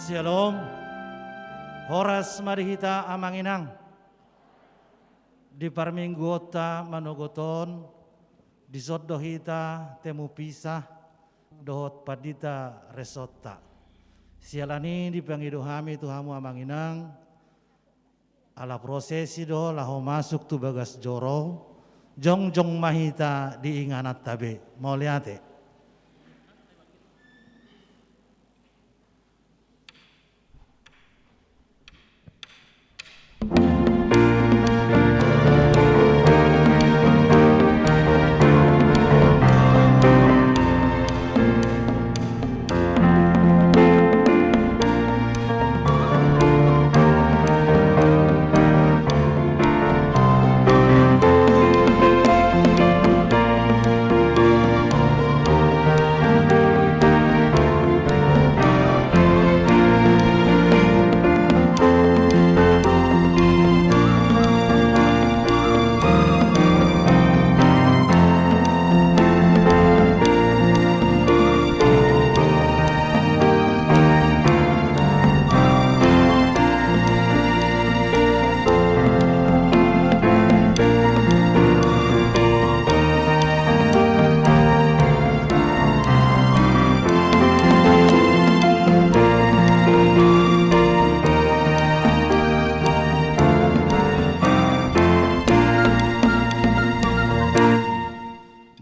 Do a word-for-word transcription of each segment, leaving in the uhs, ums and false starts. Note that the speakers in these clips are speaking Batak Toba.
Syalom. Horas ma di hita amang inang. Di parmingguonta manogot on, dison do hita temu pisah dohot pandita resonta. Siala ni i dipangido hami tu hamu amang inang, ala prosesi do laho masuk tu bagas joro, jongjong ma hita di ingananta be. Mauliate.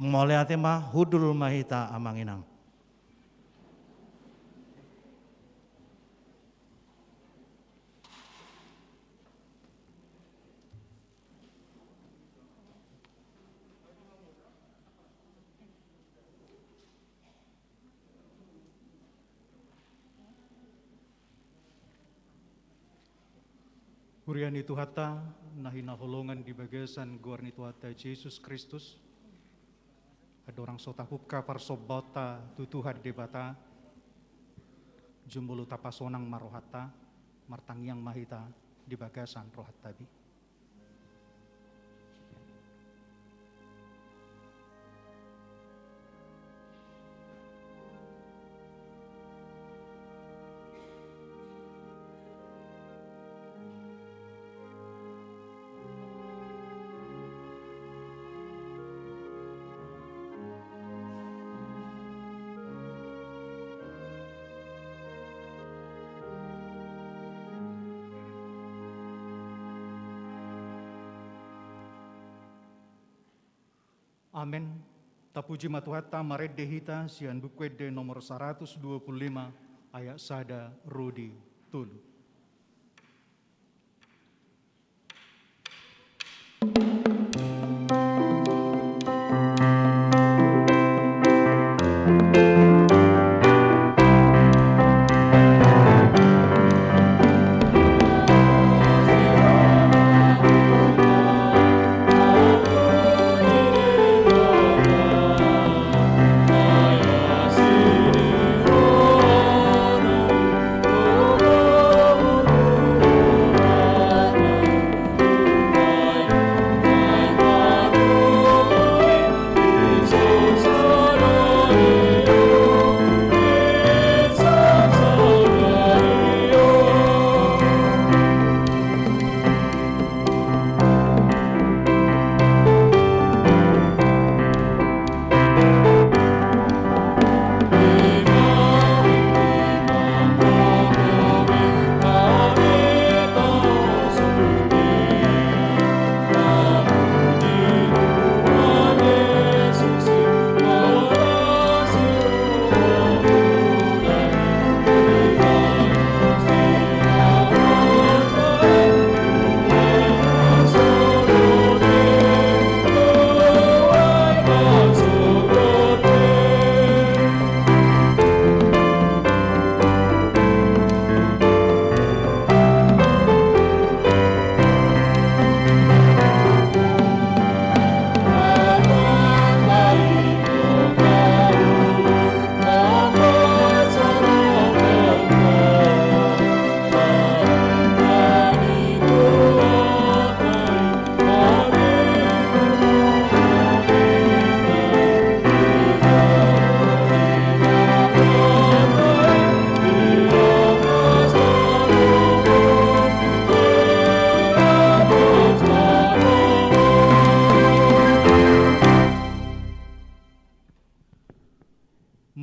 Mauliate ma, hundul ma hita amang inang. Huria ni Tuhanta na hinaholongan di bagasan goar ni Tuhanta Jesus Kristus. Andorang so tapungka parsombaonta tu Tuhan Debata, jumolo tapasonang ma rohanta, martangiang ma hita di bagasan rohanta be. Amen. Tapuji ma Tuhanta, marende hita sian Buku Ende nomor saratus dua pulu lima, ayat sada ro di tolu.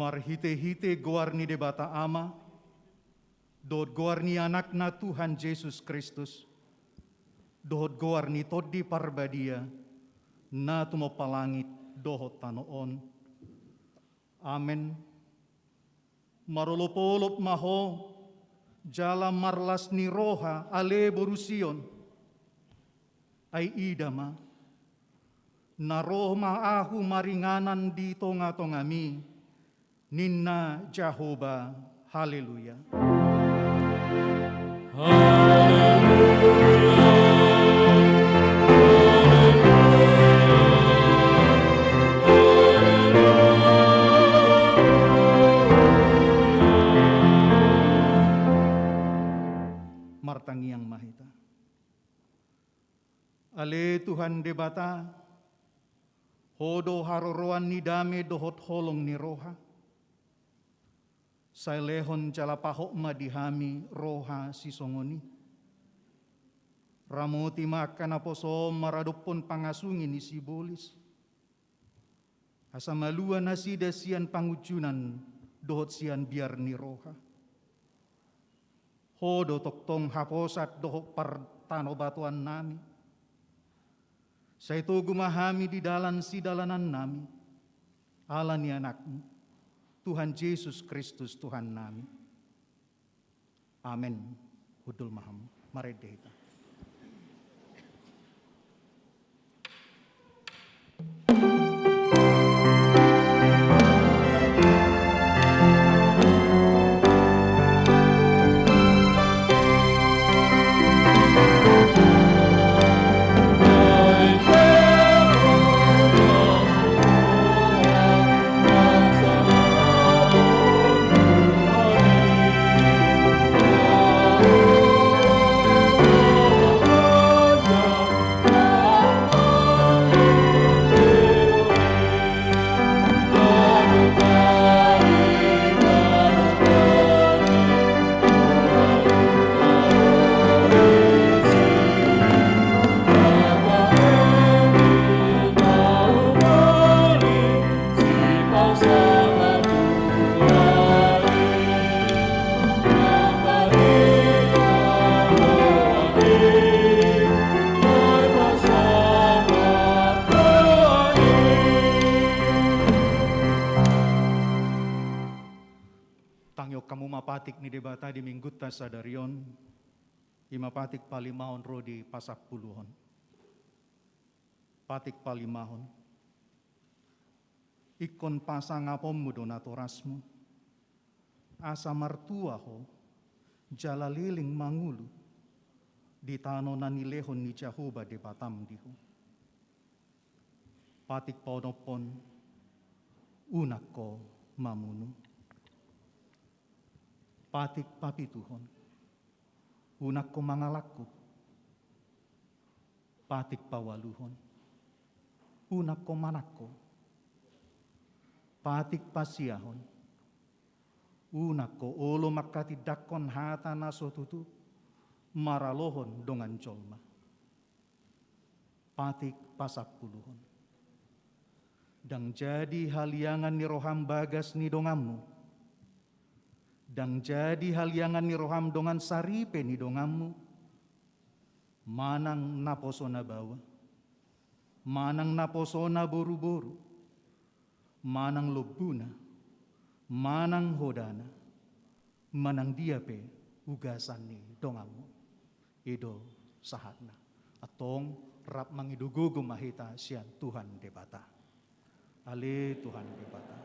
Marhite-hite goar ni Debata Ama, dohot goar ni Anakna Tuhan Jesus Kristus, dohot goar ni Tondi Parbadia, na tumompa langit dohot tano on. Amen. Marolop-olop ma ho, jala marlas ni roha, ale boru Sion. Ai ida ma, na ro ma ahu maringanan di tonga-tongami, ninna Jahowa. Haleluya. Haleluya. Martangiang ma hita. Ale Tuhan Debata, Ho do haroroan ni dame dohot holong ni roha. Sai lehon jala pahot ma di hami roha sisongon i. Ramoti ma angka naposo maradophon pangasungi ni sibolis. Asa malua nasida sian pangunjunan dohot sian biar ni roha. Ho do tongtong haposan dohot partanobatoan nami. Sai togu ma hami di dalan sidalanan nami, ala ni Anakmu, Tuhan Jesus Kristus Tuhan nami. Amen. Hundul ma hamu. Marende hita. Tangihon hamu ma patik ni Debata di Minggunta sadari on, i ma patik palimahon ro di pasampuluhon. Patik palimahon. Ingkon pasangaponmu do natorasmu, asa martua ho, jala leleng mangolu di tano na nilehon ni Jahowa Debatam di ho. Patik paonomhon, unang ho mamunu. Patik papituhon, unang ho mangalangkup. Patik paualuhon, unang ho manangko. Patik pasiahon, unang ho olo manghatindanghon hata na so tutu maralohon dongan jolma. Patik pasampuluhon, ndang jadi haliangan ni roham bagas ni donganmu. Ndang jadi haliangan ni roham dongan saripe ni donganmu. Manang naposona baoa, manang naposona boruboru, manang lombuna, manang hodana, manang dia pe ugasan ni donganmu. I do sahatna. Antong rap mangido gogo ma hita sian Tuhan Debata. Ale Tuhan Debata,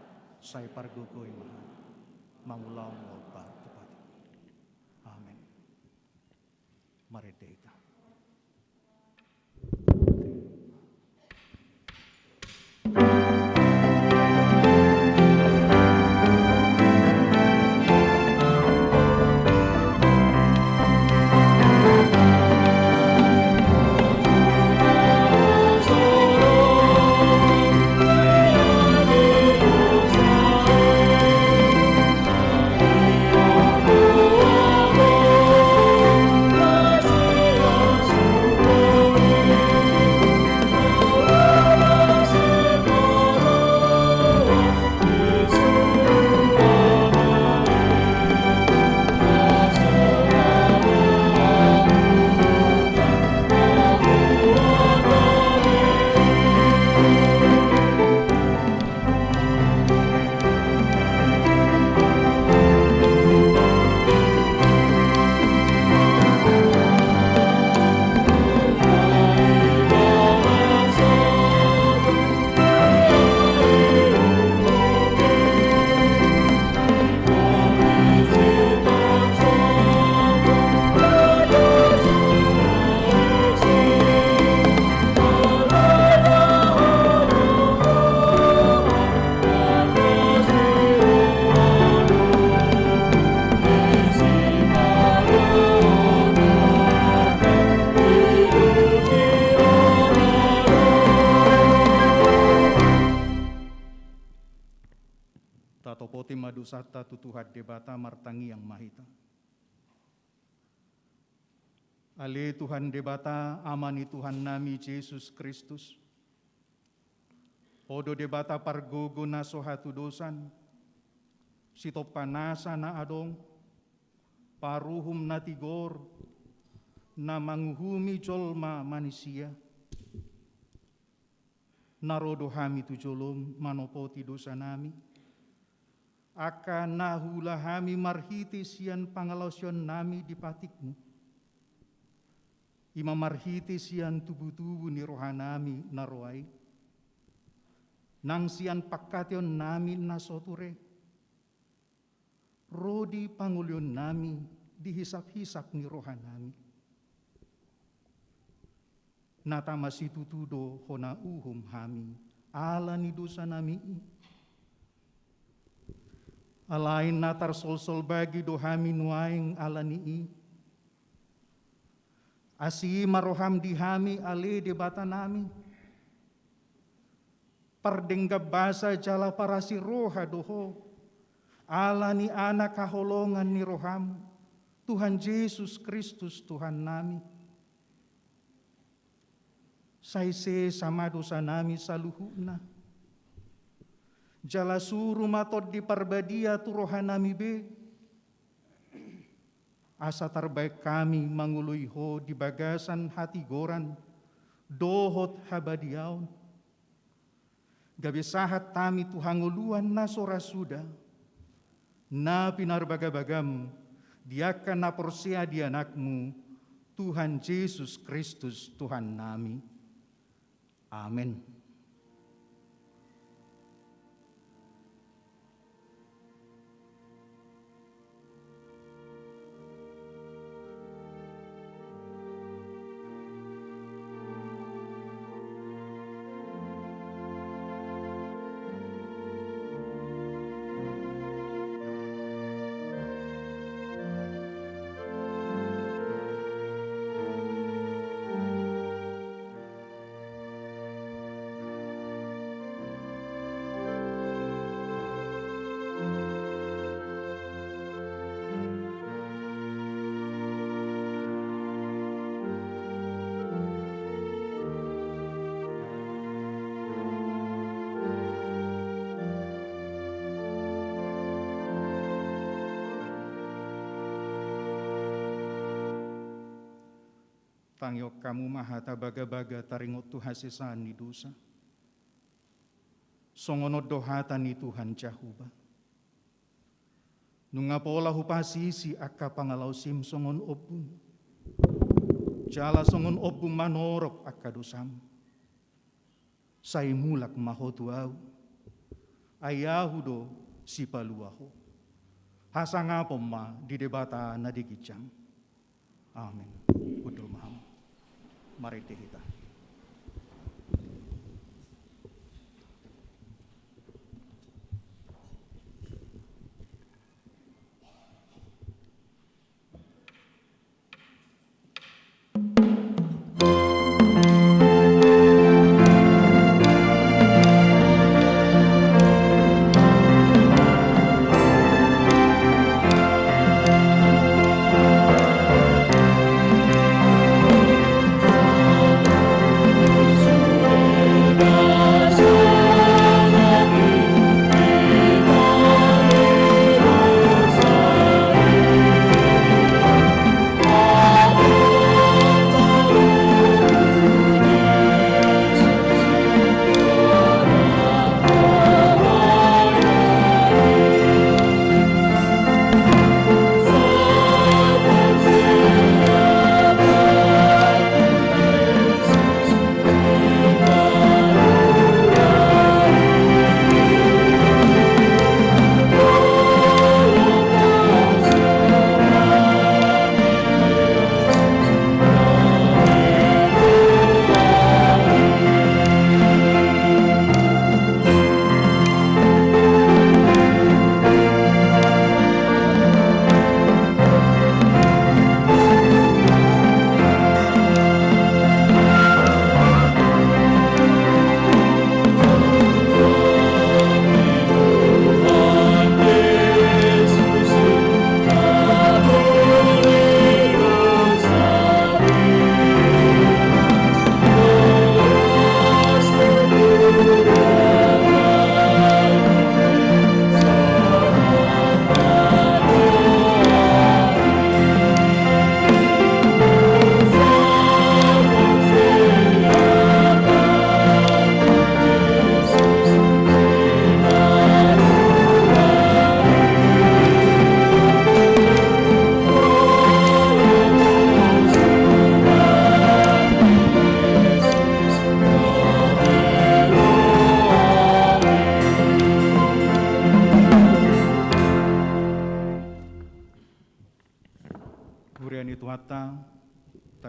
sai pargogoi ma hami mangulahon na hombar tu patikMu. Amen. Marende hita. Tarima dosanta tu Tuhan Debata, martangiang ma hita. Ale Tuhan Debata, Ama ni Tuhannami Jesus Kristus, Ho do Debata pargogo na so hatudosan, sitompa nasa na adong, paruhum na tigor, na manguhumi jolma manisia. Na ro do hami tu jolom manopoti dosanami, angka na huula hami marhite sian pangalaosionnami di patikmu. I ma marhite sian tubutubu ni rohanami na roa i, nang sian pangkataionnami na so ture, ro di pangolionnami di hisaphisap ni rohanami. Na tama situtu do hona uhum hami ala ni dosanami i. Alai na tarsolsol bagi do hami nuaeng ala ni i. Asi ma roham di hami, ale Debatanami. Pardenggan basa jala parasi roha do Ho, ala ni Anak haholongan ni roham, Tuhan Jesus Kristus Tuhannami. Sai sesa ma dosanami saluhutna. Jala suru ma Tondi Parbadia tu rohanami be, asa tarbaen hami mangoloi Ho di bagasan hatigoran dohot habadiaon. Gabe sahat hami tu hangoluan na so ra suda, na pinarbagabagam di angka na porsea di Anakmu, Tuhan Jesus Kristus Tuhannami. Amen. Tangihon hamu ma hata bagabaga taringot tu hasesaan ni dosa. Songon on do hata ni Tuhan Jahowa: Nunga pola hupasisi angka pangalaosim songon ombum, jala songon ombum manorop angka dosam. Sai mulak ma ho tu Ahu, ai Ahu do Sipalua ho. Hasangapon ma di Debata na di ginjang. Amen. Hundul ma hamu. Marende hita.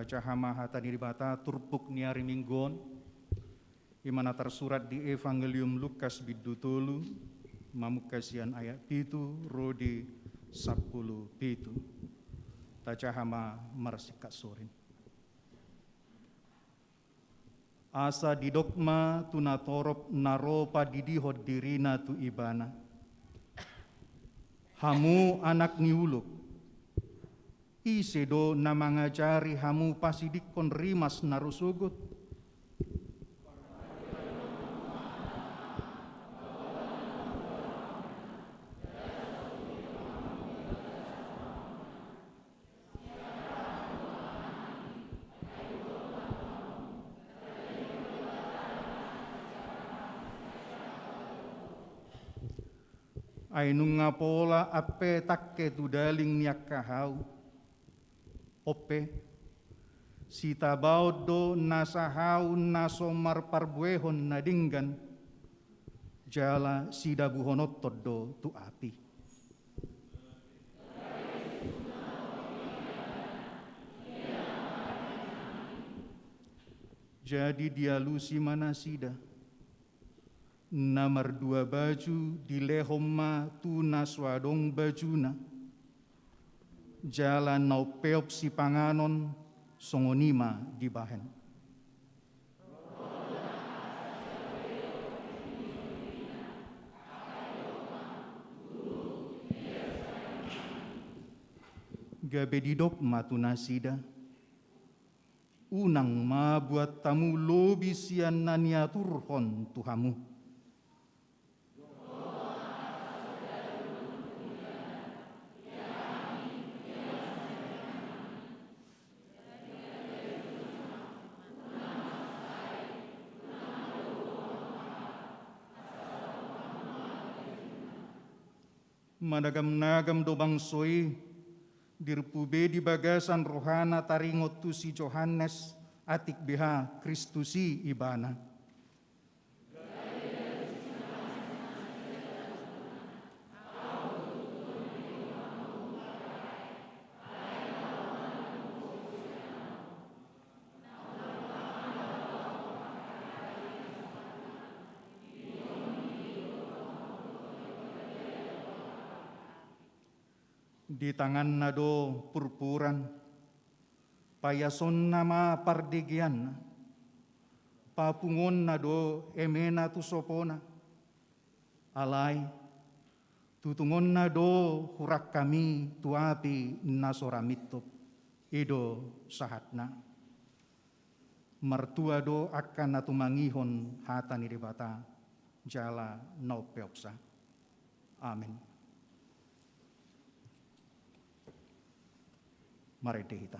Tajaha ma hata ni Debata turpuk ni ari Minggu on, i ma na tarsurat di Evangelium Lukas bindu tolu, mamungka sian ayat pitu ro di sampulu pitu. Tajaha ma marsingkat sorin. Asa didok ma tu natorop na ro padidihon dirina tu ibana: Hamu anak ni ulok, ise do na mangajari hamu pasidikkon rimas na ro sogot? Ai nunga pola ampe tangke tu daling ni angka hau. On pe, sitabaon do nasa hau na so marparbuehon na denggan, jala sidabuhononton do tu api. Jadi dialusi ma nasida. Na mardua baju dilehon ma tu na so adong bajuna, jala na umpeop sipanganon songon i ma dibahen. Gabe didok ma tu nasida: Unang ma buat hamu lobi sian na niaturhon tu hamu. Managamnagam do bangso i, dirpu be di bagasan rohana taringot tu si Johannes, atik beha Kristus i ibana. Di tanganna do purpuran, paiasonna ma pardegeanna, papungonna do emena tu sopona. Alai, tutungonna do hurangkami tu api na so ra mintop, i do sahatna. Martua do angka na tumangihon hata ni Debata, jala na umpeopsa. Amen. Marende hita.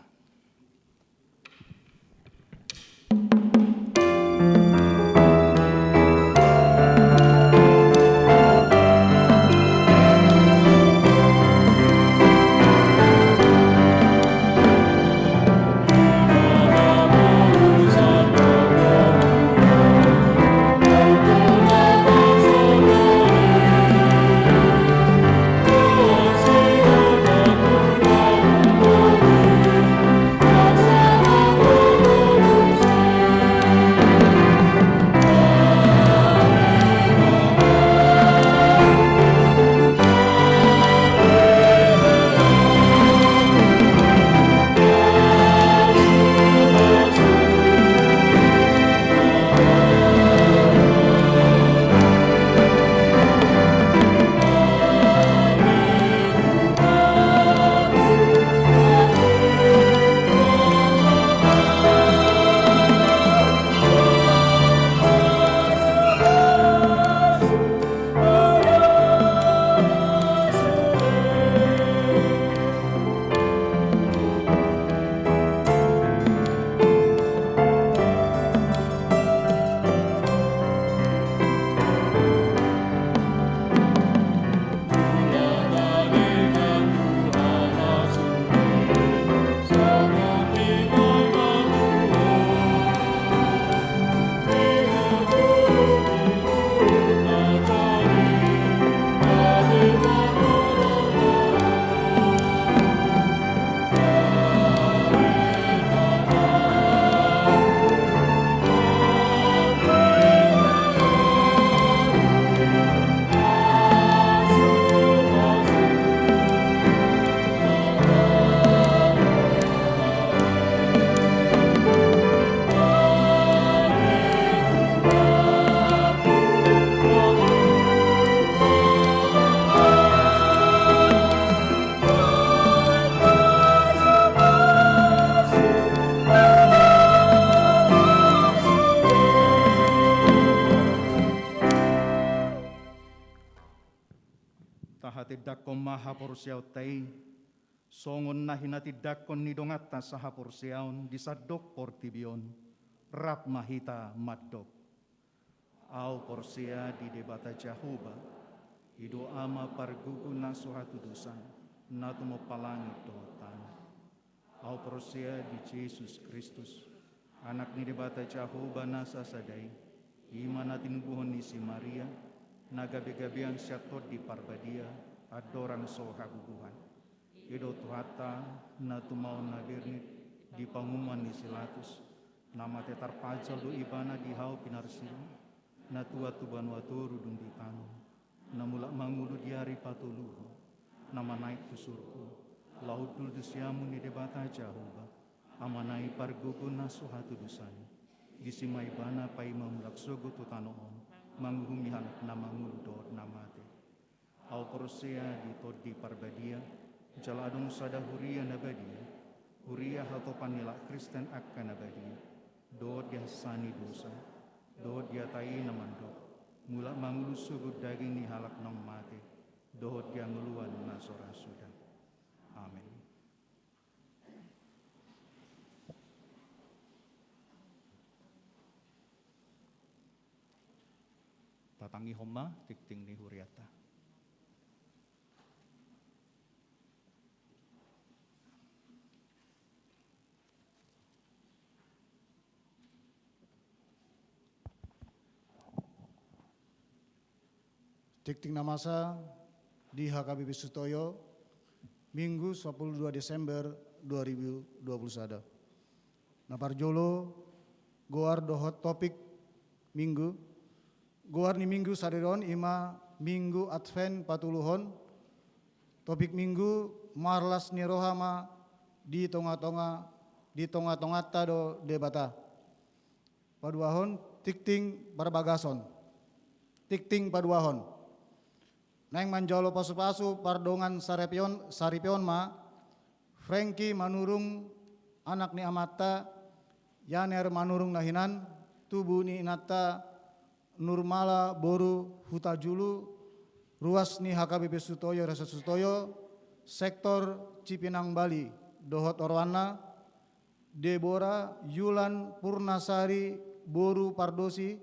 Tindanghon ma haporseaonta i, songon na hinatindangkon ni donganta sahaporseaon di sandok portibi on, rap ma hita mandok. Ahu porsea di Debata Jahowa, i do Ama pargogo na so hatudosan, na tumompa langit dohot tano. Ahu porsea di Jesus Kristus, Anak ni Debata Jahowa na sasada i, i ma na tinubuhon ni si Maria, na gabegabean sian Tondi Parbadia, andorang so hagogohan. I do Tuhanta, na tumaon na bernit di panguhuman ni si Latus, na mate tarpajal do ibana di hau pinarsilang, na tuat tu banua toru dung ditanom, na mulak mangolu di ari patoluhon, na manaek tu surgo, laho hundul tu siamun ni Debata Jahowa, Amana i pargogo na so hatudosan i. Disi ma ibana paima mulak sogot tu tano on, manguhumi halak na mangolu dohot na mate. Ahu porsea di Tondi Parbadia, jala adong sada huria na badia, huria hatopan ni halak Kristen angka na badia, dohot di hasesaan ni dosa, dohot di hata i na mandok, mulak mangolu sogot daging ni halak naung mate, dohot di hangoluan na so ra suda. Amen. Tatangihon ma tingting ni hurianta. Tingting na masa di H K B P Sutoyo, Minggu sampulu dua Desember dua ribu dua puluh sada. Na parjolo, goar dohot topik Minggu. Goar ni Minggu sadari on i ma Minggu Advent patoluhon. Topik Minggu, marlas ni roha ma di tongatonga, di tongatonganta do Debata. Paduahon, tingting parbagason. Tingting paduahon. Naeng manjalo pasupasu pardongan saripeon, saripeon ma, Frankie Manurung, anak ni amanta, Yaner Manurung na hinan, tubu ni inanta, Nurmala boru Hutajulu, ruas ni H K B P Sutoyo, Resort Sutoyo, sektor Cipinang Bali, dohot oroanna, Debora Yulan Purnasari boru Pardosi,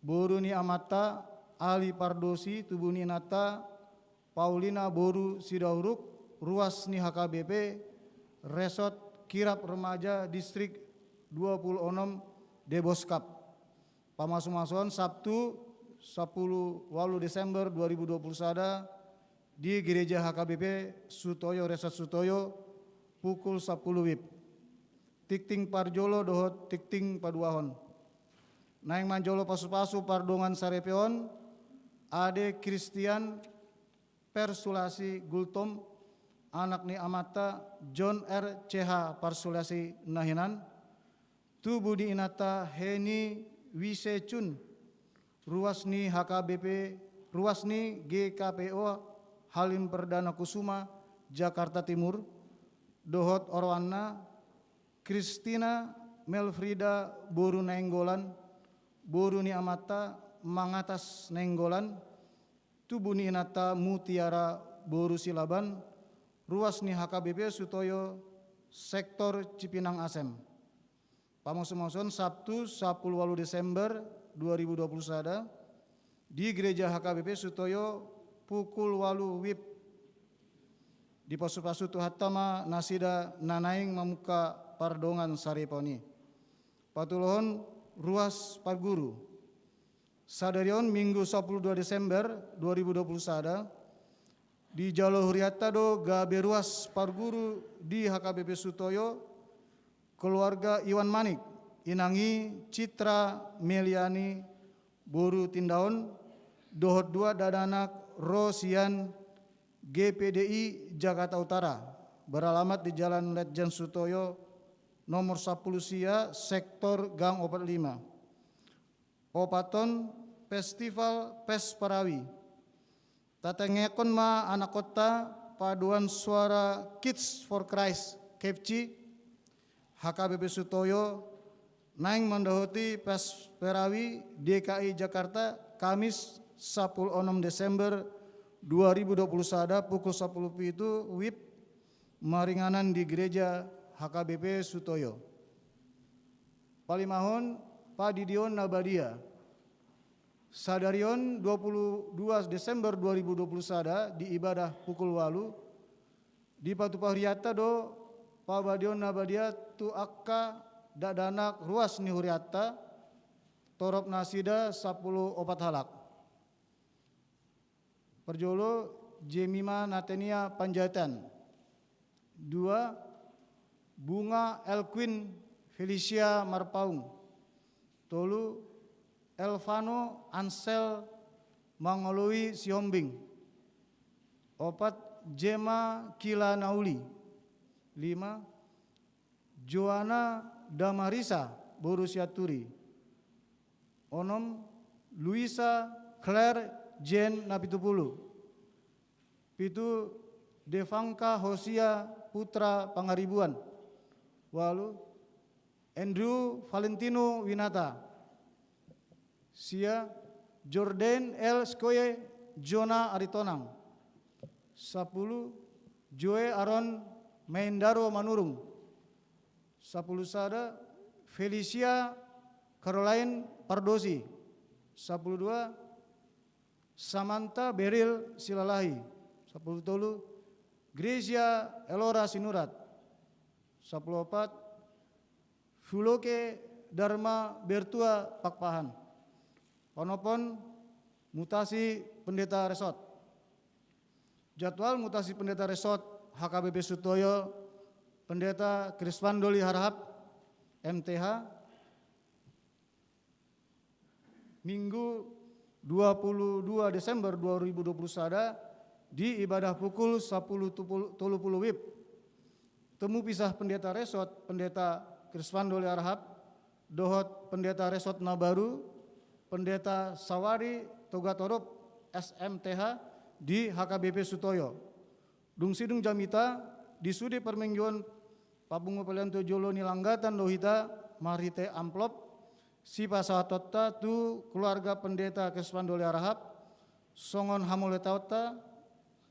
boru ni amanta, Ali Pardosi, tubu ni inanta, Paulina boru Sidauruk, ruas ni H K B P, Resort Kirap Remaja Distrik dua puluh enam Deboskap. Pamasumasuon Sabtu, sampulu ualu Desember dua ribu dua puluh sada, di Gereja H K B P Sutoyo, Resort Sutoyo, pukul sampulu wib. Tingting parjolo dohot tingting paduahon. Naeng manjalo pasupasu pardongan saripeon, Ade Christian Persulasi Gultom, anak ni amanta, John R C H Parsulasi na hinan, tubu ni inanta, Heni Wisecun, ruas ni H K B P, ruas ni G K P O Halim Perdana Kusuma, Jakarta Timur, dohot oroanna, Kristina Melfrida boru Nainggolan, boru ni amanta, Mangatas Nainggolan, tubu ni inanta, Mutiara boru Silaban, ruas ni H K B P Sutoyo, sektor Cipinang Asem. Pamasumasuon Sabtu, sampulu ualu Desember dua ribu dua puluh sada, di Gereja H K B P Sutoyo, pukul ualu wib. Dipasupasu Tuhanta ma nasida na naeng mamungka pardongan saripeon i. Patulohon, ruas parguru. Sadari on Minggu sampulu dua Desember dua ribu dua puluh sada, dijalo hurianta do gabe ruas parguru di H K B P Sutoyo, keluarga Iwan Manik, inang i Citra Meliani boru Tindaon, dohot dua dakdanak ro sian G P D I Jakarta Utara, beralamat di Jalan Letjen Sutoyo, nomor sampulu sia, sektor Gang opat lima. Opathon, Festival Pes Parawi. Tatengeanghon ma anakhonta Paduan Suara Kids for Christ, KFC, H K B P Sutoyo, naeng mandohoti Pes Parawi D K I Jakarta, Kamis, sampulu onom Desember dua ribu dua puluh sada pukul sampulu pitu wib maringanan di Gereja H K B P Sutoyo. Palimahon, padidion na badia. Sadari on dua puluh dua Desember dua ribu dua puluh sada di ibadah pukul walu, dipatupa hurianta do pabadion na badia tu angka dakdanak ruas ni hurianta, torop nasida sampulu opat halak. Parjolo, Jemima Natenia Panjaitan. Dua, Bunga Elquin Felicia Marpaung. Tolu, Elvano Ansel Mangoloi Sihombing. Opat, Jema Kila Nauli. Lima, Joana Damarisa boru Sianturi. Onom, Luisa Claire Jane Napitupulu. Pitu, Devangka Hosia Putra Pangaribuan. Walu, Andrew Valentino Winata. Sia, Jordan L Skoye Jona Aritonang. Sampulu, Joe Aaron Maendaro Manurung. Sampulu sada, Felicia Caroline Pardosi. Sampulu dua, Samantha Beryl Silalahi. Sampulu tolu, Gracia Elora Sinurat. Sampulu opat, Fuloke Dharma Bertua Pakpahan. Onom, mutasi pendeta resort. Jadwal mutasi pendeta resort H K B P Sutoyo, Pendeta Krispan Doli Harahap, M T H, Minggu dua puluh dua Desember dua ribu dua puluh sada, di ibadah pukul sampulu tolu puluh wib. Temu pisah pendeta resort, Pendeta Krispan Doli Harahap, dohot pendeta resort na baru, Pendeta Sawari Togatorop, S M T H, di H K B P Sutoyo. Dung sidung jamita, di sude parmingguon papungu pelean tu jolo ni langgatan do hita marhite amplop sipasahatonta tu keluarga Pendeta Krispan Doli Harahap, songon hamauliateonta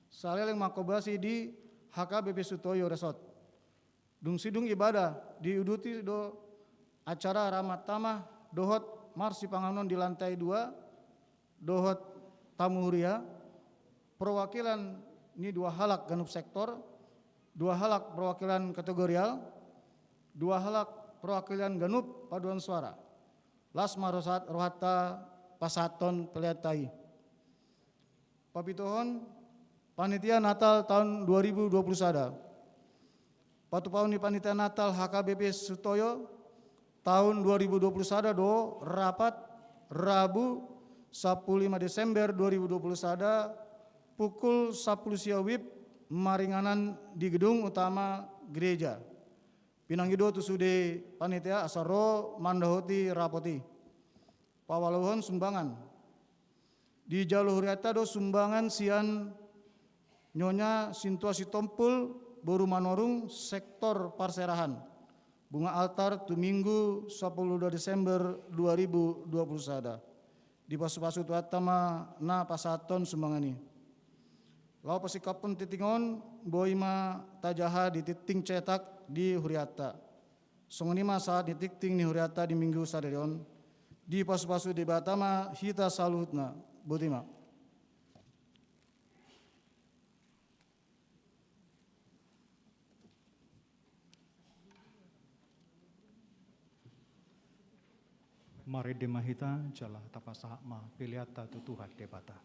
saleleng mangkombasi di H K B P Sutoyo Resort. Dung sidung ibadah diuduti do acara ramah tamah dohot marsipanganon di lantai dua, dohot tamu huria, perwakilan ni dua halak ganup sektor, dua halak perwakilan kategorial, dua halak perwakilan ganup paduan suara. Las ma rohat-, rohanta pasahathon peleanta i. Papituhon, Panitia Natal taon dua ribu dua puluh sada. Patupaon ni Panitia Natal H K B P Sutoyo taon dua ribu dua puluh sada do rapat Rabu sampulu lima Desember dua ribu dua puluh sada pukul sampulu sia wib maringanan di gedung utama gereja. Pinangido tu sude panitia asa ro mandohoti rapot i. Pawaluhon sumbangan. Dijalo hurianta do sumbangan sian Nyonya Sintua Sitompul boru Manurung sektor parserahan bunga altar tu Minggu sampulu dua Desember dua ribu dua puluh sada. Dipasupasu Tuhanta ma na pasahathon sumbangan i. Laho pasingkophon tingting on, boi ma tajaha di tingting cetak di hurianta. Songon i ma sahat ni tingting ni hurianta di Minggu sadari on. Dipasupasu Debata ma hita saluhutna. Boti ma. Marende ma hita jala tapasahat ma peleanta tu Tuhan Debata.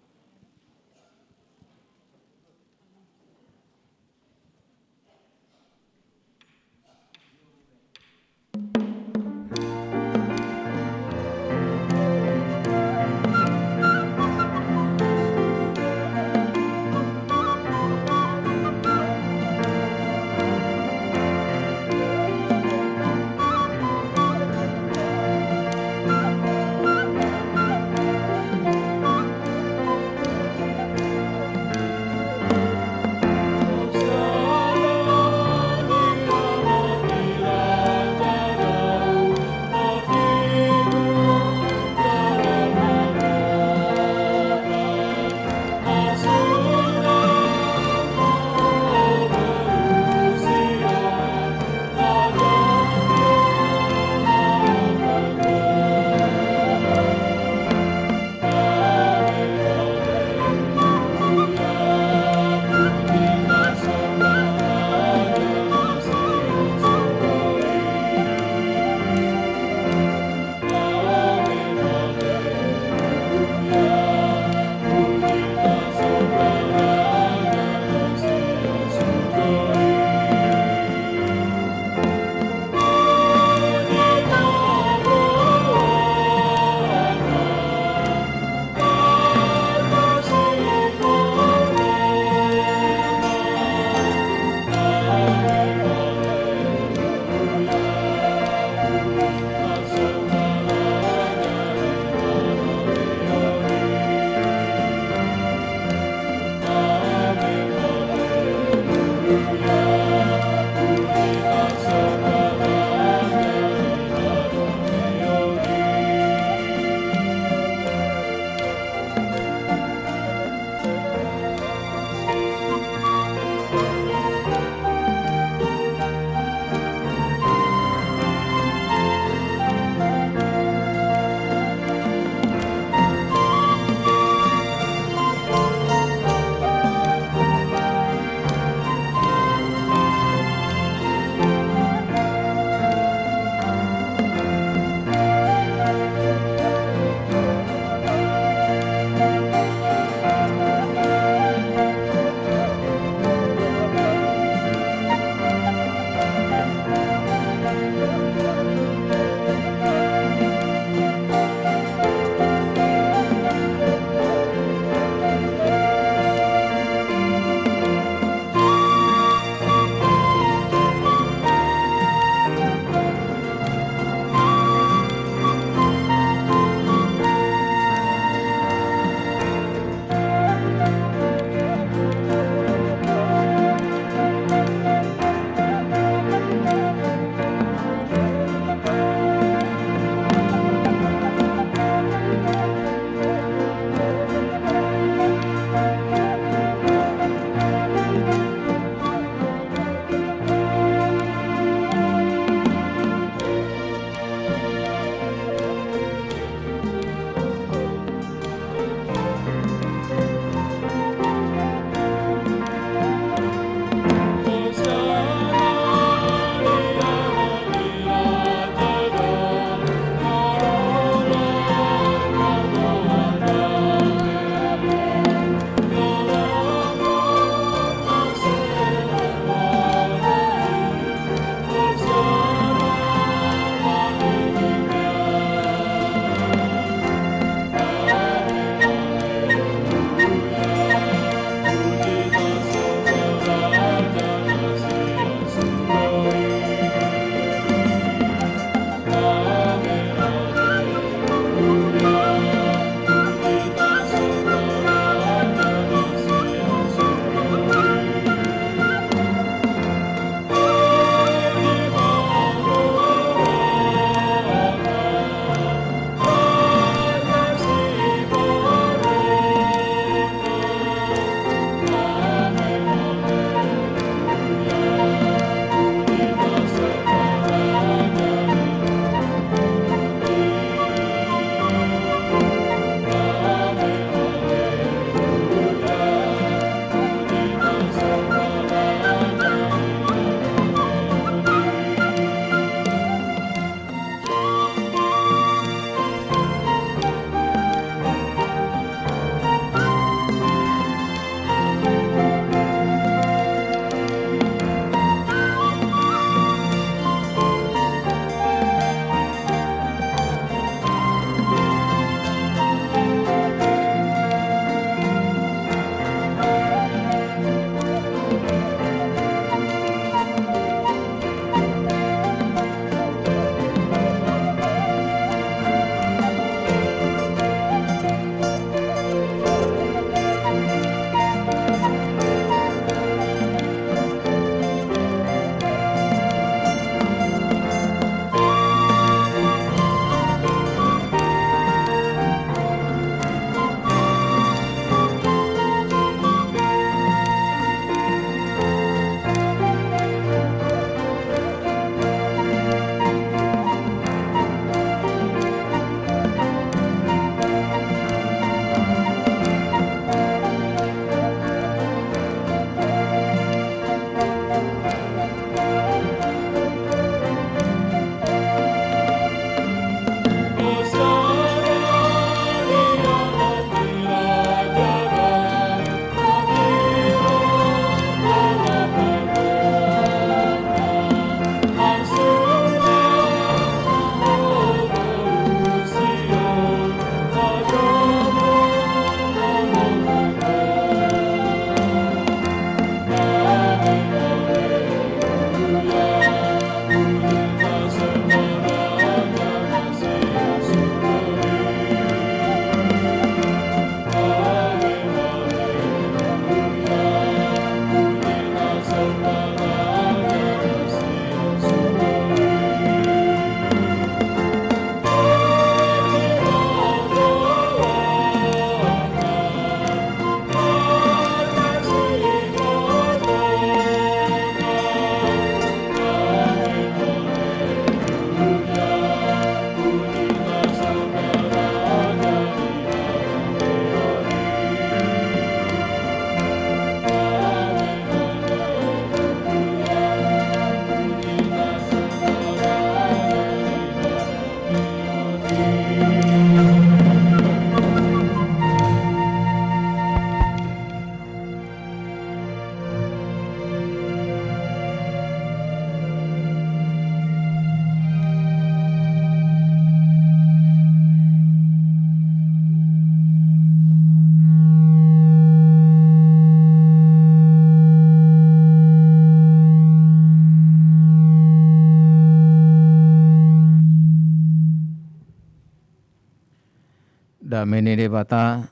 Dame ni Debata,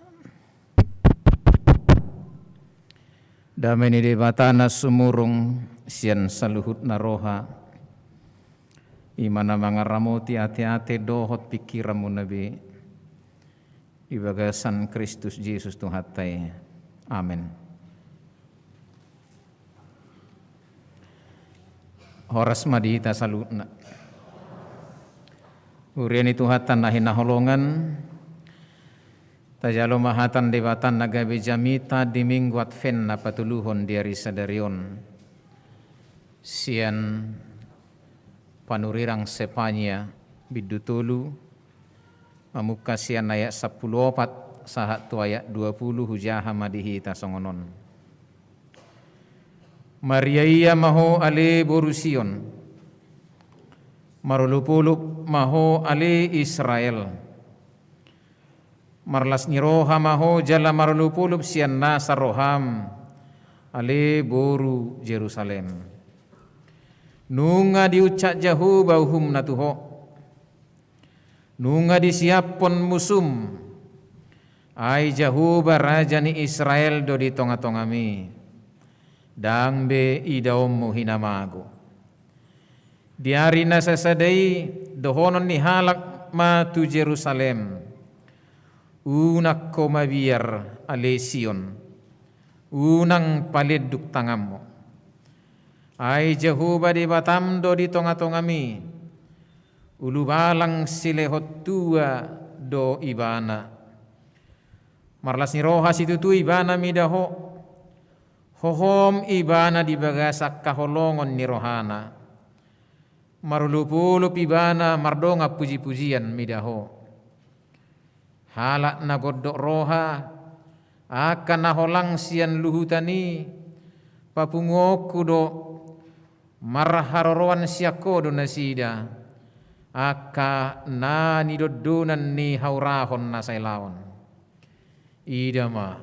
dame ni Debata na sumurung sian saluhutna roha, i ma na mangaramoti ateate dohot pingkiranmuna be, di bagasan Kristus Jesus Tuhanta i. Amen. Horas ma di hita saluhutna. Huria ni Tuhanta na hinaholongan, tajalo ma hata ni Debata na gabe jamita di Minggu Advent na patoluhon di ari sadari on. Sian panurirang Sepania, bindu tolu, mamungka sian ayat sampulu opat sahat tu ayat dua pulu, hujaha ma di hita songon on. Mariaia ma ho ale boru Sion, marolopolop ma ho ale Israel. Marlas ni roha ma ho jala marolopolop sian nasa roham, ale boru Jerusalem. Nunga diuncak Jahowa uhumna tu ho. Nunga disiaphon musum. Ai Jahowa raja ni Israel do di tongatongami. Ndang be idaonmu hinamago. Di ari na sasada i dohonon ni halak ma tu Jerusalem: Unang ho mabiar, ale Sion, unang palenduk tanganmu. Ai Jahowa Debatam do di tongatongami, ulubalang silehon tua do Ibana. Marlas ni roha situtu Ibana mida ho, hohom Ibana di bagasan haholongon ni rohana. Marolopolop Ibana mardongan pujipujian mida ho. Halak na gondok roha, angka na holang sian luhutan i, papunguonku do, marharoroan sian ho do nasida, angka na nidondonan ni haurahon na sailaon. Ida ma,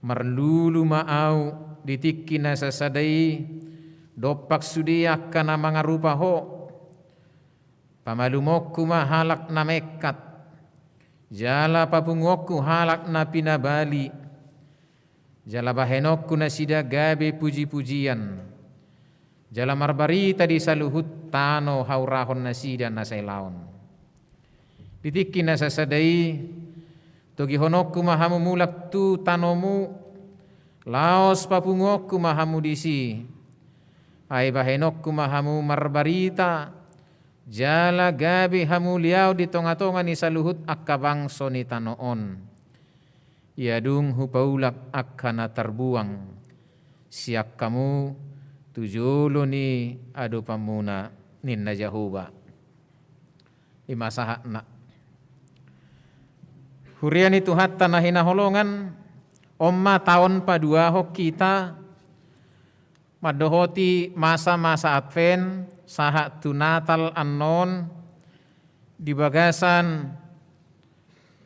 marlulu ma ahu di tingki na sasada i, dompak sude angka na mangarupa ho. Pamalumonku ma halak na mengkat, jala papunguonku halak na pinabali, jala bahenonku nasida gabe pujipujian, jala marbarita di saluhut tano haurahon nasida na sailaon. Di tingki na sasada i, togihononku ma hamu mulak tu tanomu, laos papunguonku ma hamu disi. Ai bahenonku ma hamu marbarita, jala gabe hamuliaon di tongatonga ni saluhut angka bangso ni tano on. Ia dung hupaulak angka na tarbuang sian hamu tu jolo ni adopanmuna, ninna Jahowa. I ma sahatna. Huria ni Tuhanta na hinaholongan, on ma taon paduahon hita mandohoti masa-masa Advent sahat tu Natal annon di bagasan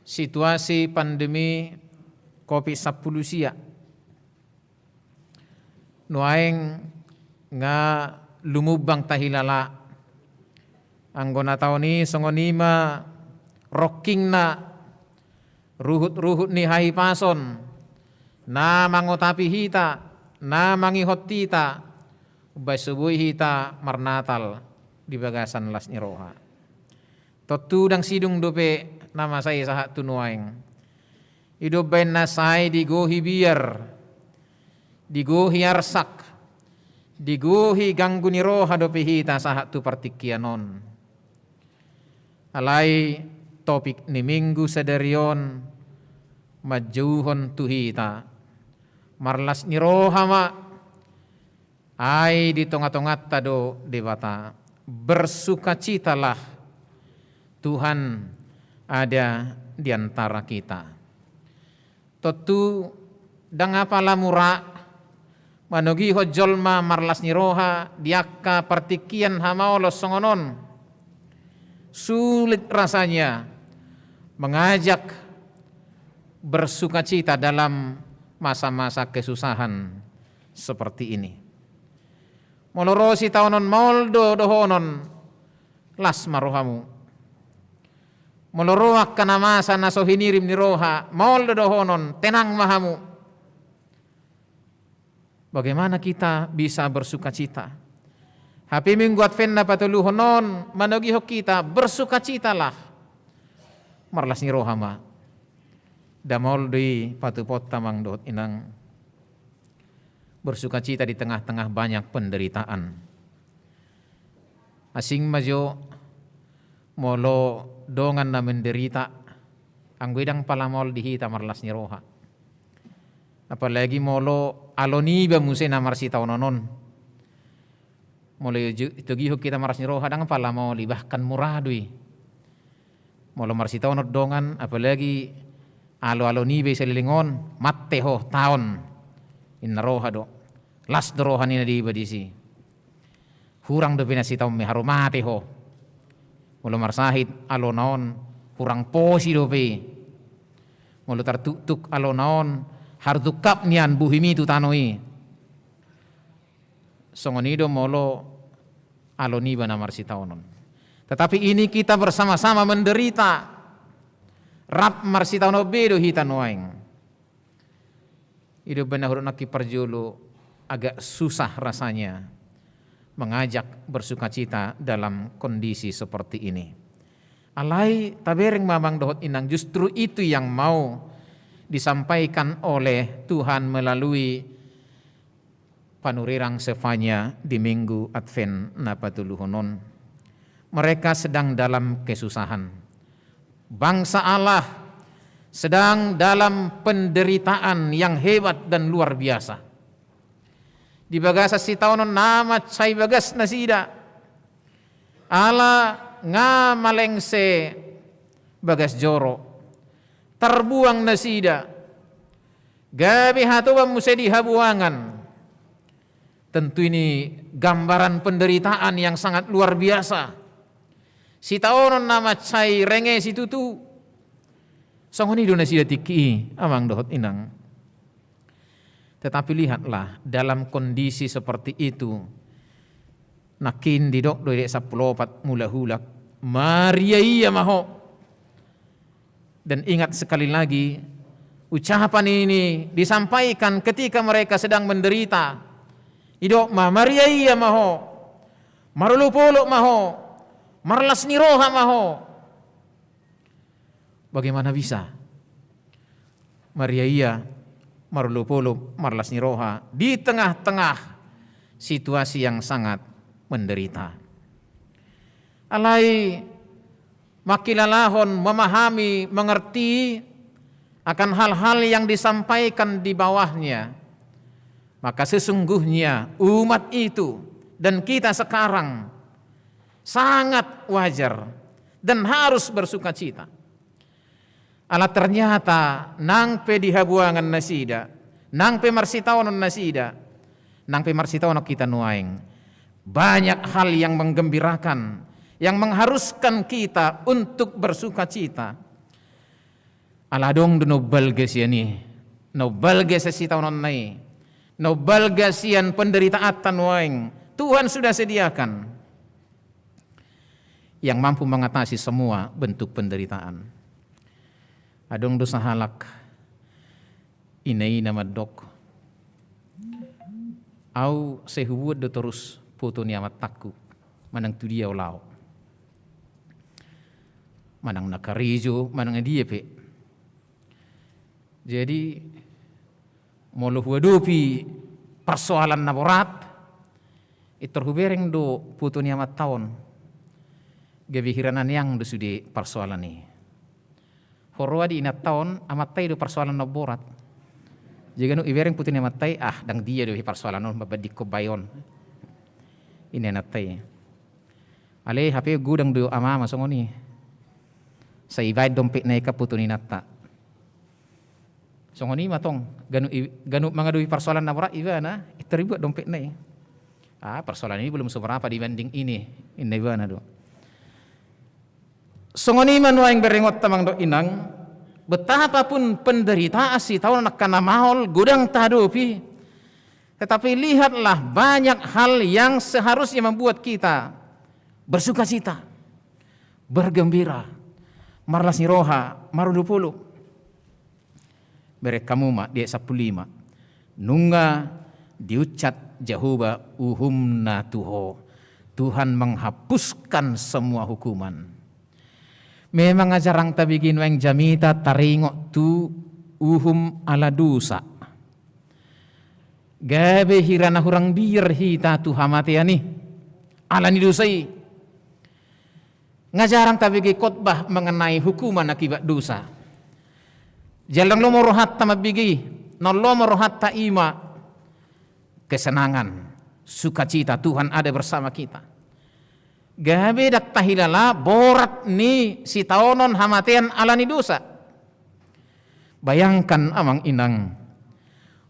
situasi pandemi Covid sampulu sia. Nuaeng nga lumumbang tahilala. Anggo na taon i songon i ma rongkingna ruhut-ruhut ni hahipason na mangotapi hita, na mangihot hita, umbaen so boi hita marnatal di bagasan las ni roha. Tontu ndang sidung dope na masa i sahat tu nuaeng. I do umbaen na sai digohi biar, digohi arsak, digohi ganggu ni roha dope hita sahat tu partingkian on. Alai topik ni Minggu sadari on manjouhon tu hita, marlas ni roha ma, ai di tongatonganta do Debata. Bersukacitalah, Tuhan ada di antara kita. Tontu ndang apala mura manogihon jolma marlas ni roha di angka partingkian hamaolon songon on. Sulit rasanya mengajak bersukacita dalam masa-masa kesusahan seperti ini. Molo ro sitaonon maol do dohonon, las ma rohamu. Molo ro angka na masa na so hinirim ni roha, maol do dohonon, tenang ma hamu. Bagaimana kita bisa bersukacita? Hape Minggu Advent na patoluhon on manogihon hita, bersukacitalah. Marlas ni roha ma. Nda maol do i patupaonta, amang dohot inang. Bersukacita di tengah-tengah banyak penderitaan. Asing ma jo molo dongan na menderita, anggo i ndang pala maol di hita marlas ni roha. Apalagi molo alo niba muse na marsitaonon on. Molo ju-, itogihon hita marlas ni roha, ndang pala maol i, bahkan mura do i. Molo marsitaonon dongan, apalagi alo-alo niba i saleleng on, mate ho taon, inna roha do. Las do roha ni na deba disi. Hurang dope na sitaonmi, haru mate ho. Molo marsahit alona on, hurang posi dope i. Molo tartuktuk alona on, haru tungkap nian buhimi tu tano i. Songon i do molo alo niba na marsitaonon. Tetapi ini kita bersama-sama menderita. Rap marsitaonon be do hita nuaeng. I do umbahen na hudok nangkin parjolo, agak susah rasanya mengajak bersukacita dalam kondisi seperti ini. Alai tabereng ma, amang dohot inang, justru itu yang mau disampaikan oleh Tuhan melalui panurirang Zefanya di Minggu Advent na patoluhon on. Mereka sedang dalam kesusahan. Bangsa Allah sedang dalam penderitaan yang hebat dan luar biasa. Di bagasan sitaonon na mansai bagas nasida. Ala nga malengse bagas joro. Tarbuang nasida. Gabe hatoban muse di habuangan. Tentu ini gambaran penderitaan yang sangat luar biasa. Sitaonon na mansai renge situtu. Songon i do nasida tingki i, amang dohot inang. Tetapi lihatlah, dalam kondisi seperti itu, nangkin didok do di ayat sampulu opat mulak-ulak, maria-ia ma ho. Dan ingat sekali lagi, ucapan ini disampaikan ketika mereka sedang menderita. Didok ma, maria-ia ma ho, marolop-olop ma ho, marlas ni roha ma ho. Bagaimana bisa maria-ia, marolop-olop, marlas ni roha di tengah-tengah situasi yang sangat menderita? Alai mangkilalahon, memahami, mengerti akan hal-hal yang disampaikan di bawahnya, maka sesungguhnya umat itu dan kita sekarang sangat wajar dan harus bersukacita. Ala ternyata nang pe di habuangan nasida, nang pe marsitaonon nasida, nang pe marsitaonon hita nuaeng, banyak hal yang menggembirakan, yang mengharuskan kita untuk bersukacita. Ala adong do na umbalga sian i, na umbalga sian sitaononna i, na umbalga sian penderitaanta nuaeng, Tuhan sudah sediakan yang mampu mengatasi semua bentuk penderitaan. Adong do sahalak ina-ina mandok, au sai hubuat do torus foto ni amantangku, manang tu dia ho laho, manang na karejo, manang na dia pe. Jadi molo huadopi parsoalan na borat, intor hubereng do foto ni amanta on. Gabe hira na niang do sude parsoalan i. Huroha di inanta on, amanta i do parsoalan na borat. Jadi ganup ibereng foto ni amanta i, ah, ndang dia do i parsoalan on, mambandingkon bae on. Inanta i. Alai hape godang do amama songon i. Sai ibaen dompetna i kan foto ni inanta. Songon i ma tong, ganup i-, ganup mangadopi parsoalan na borat ibana, intor ibuat dompetna i. Ah, persoalan ini belum seberapa dibanding ini, inna ibana do. Songon i ma nuaeng berengonta, amang dohot inang, betapapun penderitaan sitaonon angka na maol godang tahadopi, tetapi lihatlah, banyak hal yang seharusnya membuat kita bersukacita, bergembira, Marlas ni roha, marudupulu. Bereng hamu ma di ayat sampulu lima. Nunga diucap Jahowa uhumna tu ho. Tuhan menghapuskan semua hukuman. Memang nga jarang tabege nuaeng jamita taringot tu uhum ala dosa. Gabe hira na hurang biar hita tu hamatean i ala ni dosa i. Nga jarang tabege khotbah mengenai hukuman akibat dosa. Jala ndang lomo rohanta mambege i, na lomo rohanta i ma kesenangan, sukacita, Tuhan ada bersama kita. Gabe ndang tahilala borat ni sitaonon hamatean ala ni dosa. Bayangkan, amang inang,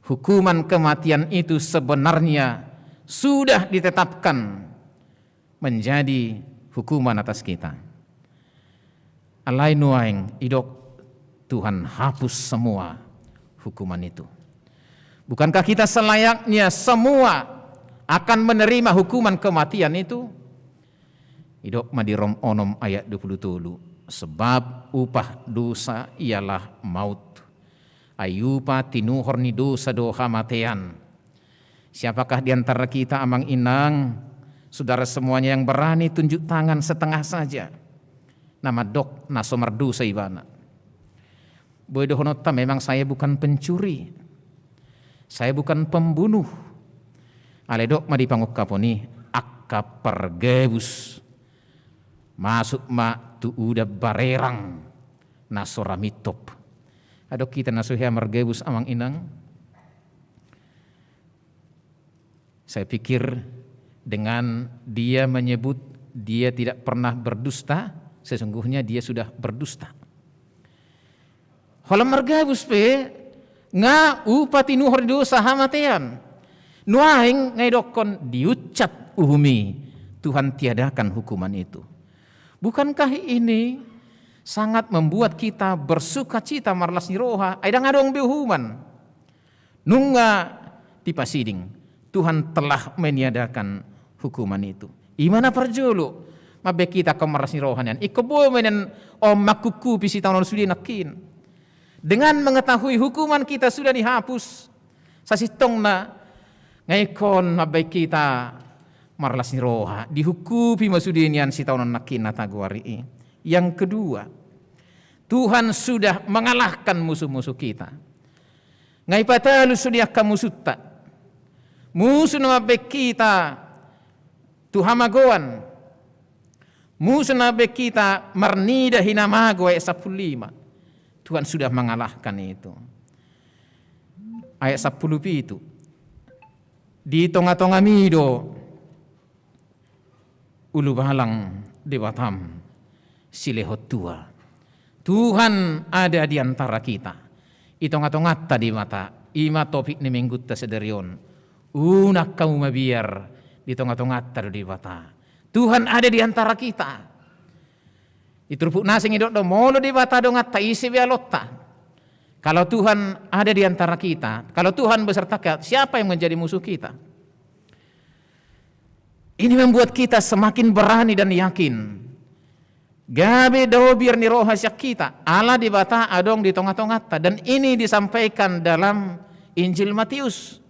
hukuman kematian itu sebenarnya sudah ditetapkan menjadi hukuman atas kita. Alai nuaeng didok Tuhan hapus semua hukuman itu. Bukankah kita selayaknya semua akan menerima hukuman kematian itu? Didok ma di Rom onom ayat dua pulu tolu, sebab upah dosa ialah maut. Ai upa tinuhor ni dosa do hamatean. Siapakah di antara kita, amang inang, saudara semuanya, yang berani tunjuk tangan setengah saja na mandok na so mardosa ibana? Boi dohononta, memang saya bukan pencuri, saya bukan pembunuh. Alai didok ma di pangungkapon i, angka pargabus masuk ma tu udan barerang na so ra mintop. Adong hita na so hea margabus, amang inang? Saya pikir dengan dia menyebut dia tidak pernah berdusta, sesungguhnya dia sudah berdusta. Holan margabus pe, nga upa tinuhor ni dosa hamatean. Nuaeng nga didokkon diucap uhum i, Tuhan tiadakan hukuman itu. Bukankah ini sangat membuat kita bersukacita, marlas ni roha? Ai ndang adong be uhuman. Nunga dipasiding, Tuhan telah meniadakan hukuman itu. I ma na parjolo, mambahen hita ingkon marlas ni roha nian. Ingkon boi ma nian on manghuhupi sitaonon sude nangkin. Dengan mengetahui hukuman kita sudah dihapus, sasintongna nga ingkon mambahen hita marlas ni roha, dihuhupi ma sude nian sitaonon nangkin na tagoari i. Yang kedua, Tuhan sudah mengalahkan musuh-musuh kita. Nga ipatalu sude angka musunta. Musu na mambahen hita tu hamagoan. Musu na mambahen hita marnida hinamago, ayat sampulu lima. Tuhan sudah mengalahkan itu. Ayat sampulu pitu. Di tonga-tongami do ulubalang Debatam silehon tua. Tuhan ada di antara kita. Di tonga-tonganta Debata. I ma topik ni minggunta sadari on. Unang hamu mabiar, di tonga-tonganta do Debata. Tuhan ada di antara kita. Di turpuk na asing didok do, molo Debata donganta, ise be alonta? Kalau Tuhan ada di antara kita, kalau Tuhan beserta kita, siapa yang menjadi musuh kita? Ini membuat kita semakin berani dan yakin. Gabe dao biar ni roha sian hita, ala Debata adong di tonga-tonganta. Dan ini disampaikan dalam Injil Matius.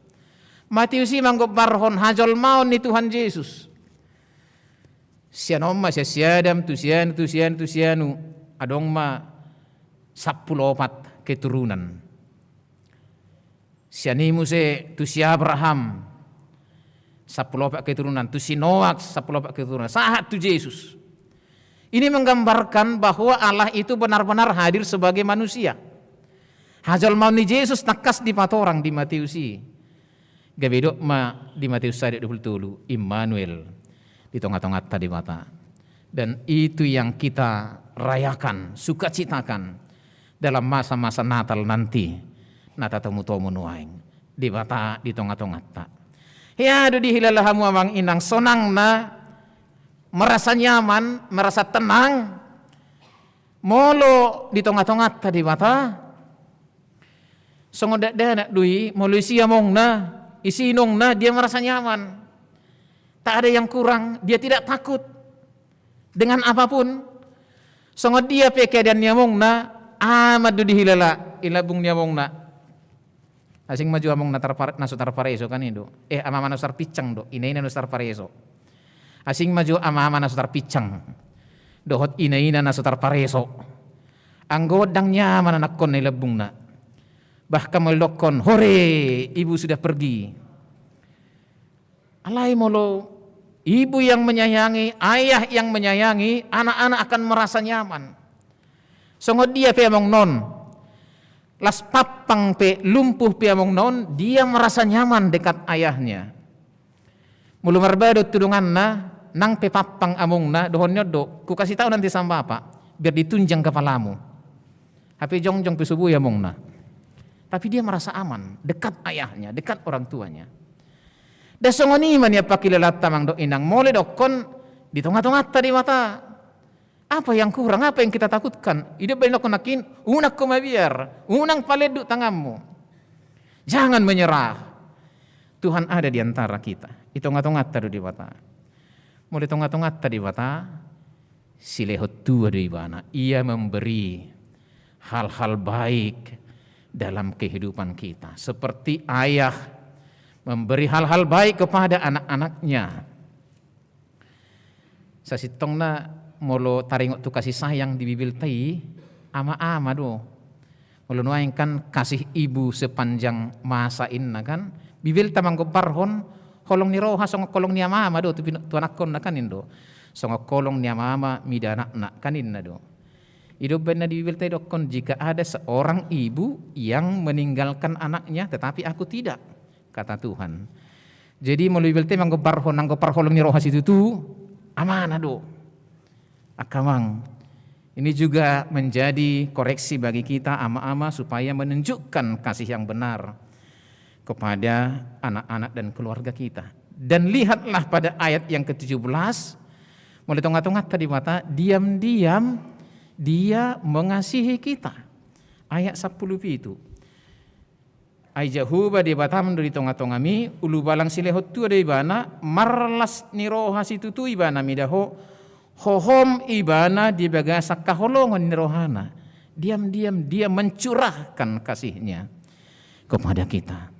Matius i manggombarhon hajolmaon ni Tuhan Jesus. Sian on ma, sian si Adam, tu sianu, tu sianu, tu sianu, adong ma sampulu opat keturunan. Sian i muse tu si Abraham, sampulu opat keturunan, tu si Noak, sampulu opat keturunan, sahat tu Jesus. Ini menggambarkan bahwa Allah itu benar-benar hadir sebagai manusia. Hajolmaon ni Jesus tangkas dipatorang di Matius i. Gabe didok ma di Matius sada dua pulu tolu, Immanuel, di tonga-tonganta Debata. Dan itu yang kita rayakan, sukacitakan dalam masa-masa Natal nanti, na tatomu-tomu nuaeng, Debata di tonga-tonganta. Hea do dihilala hamu amang inang, sonangna, merasa nyaman, merasa tenang, molo di tonga-tonganta Debata. Songon dakdanak do i, molo isi amongna, isi inongna, dia merasa nyaman. Tak ada yang kurang, dia tidak takut dengan apapun. Songon dia pe keadaan ni amongna, aman do dihilala i lambung ni amongna. Asing ma jo amongna tarpar-, na so tarpareso kan i do. Eh, ama-ama na so tarpinsang do, ina-ina na so tarpareso. Asing ma jo ama-ama na so tarpinsang dohot ina-ina na so tarpareso. Anggo ndang nyaman anakkonna i lambungna. Bahkan molo didokkon, "Hore, ibu sudah pergi." Alai molo ibu yang menyayangi, ayah yang menyayangi, anak-anak akan merasa nyaman. Songon dia pe amongna on, las pampang pe, lumpuh pe amongna on, dia merasa nyaman dekat ayahnya. Molo marbado tu donganna, nang pe pampang amongna, dohononna do, "Kukasih tahu nanti sama bapak, biar ditunjang kepalamu." Hape jongjong pe so boi amongna. Tapi dia merasa aman, dekat ayahnya, dekat orang tuanya. Ndang songon i ma nian pangkilalaanta, amang dohot inang, molo didokkon di tonga-tonganta Debata. Apa yang kurang, apa yang kita takutkan? I do umbahen didokkon nangkin, unang kau mabiar, unang palenduk tanganmu. Jangan menyerah. Tuhan ada di antara kita. Di tonga-tonganta do Debata. Molo di tonga-tonganta Debata, silehon tua do Ibana. Ia memberi hal-hal baik dalam kehidupan kita. Seperti ayah memberi hal-hal baik kepada anak-anaknya. Sasintongna molo taringot tu kasih sayang di Bibelta i, ama-ama do. Molo nuaeng kan kasih ibu sepanjang masa inna kan, Bibelta manggombarhon holong ni roha songon holong ni ama-ama do tu pin-, tu anakkonna kan i do. Songon holong ni ama-ama mida anakna kan inna do. I do umbahen na di Bibelta didokkon, "Jika ada seorang ibu yang meninggalkan anaknya, tetapi aku tidak," kata Tuhan. Jadi molo Bibelta i manggombarhon, nanggo parholong ni roha situtu, amana do. Angka amang, ini juga menjadi koreksi bagi kita ama-ama supaya menunjukkan kasih yang benar kepada anak-anak dan keluarga kita. Dan lihatlah pada ayat yang ketujuh belas, molo di tonga-tonganta Debata, diam-diam Dia mengasihi kita. Ayat sampulu pitu. Ai Jahowa Debatam do di tonga-tongami, ulubalang silehon tua do Ibana, marlas ni roha situtu Ibana mida ho, hohom Ibana di bagasan haholongon ni rohana. Diam-diam Dia mencurahkan kasih-Nya kepada kita.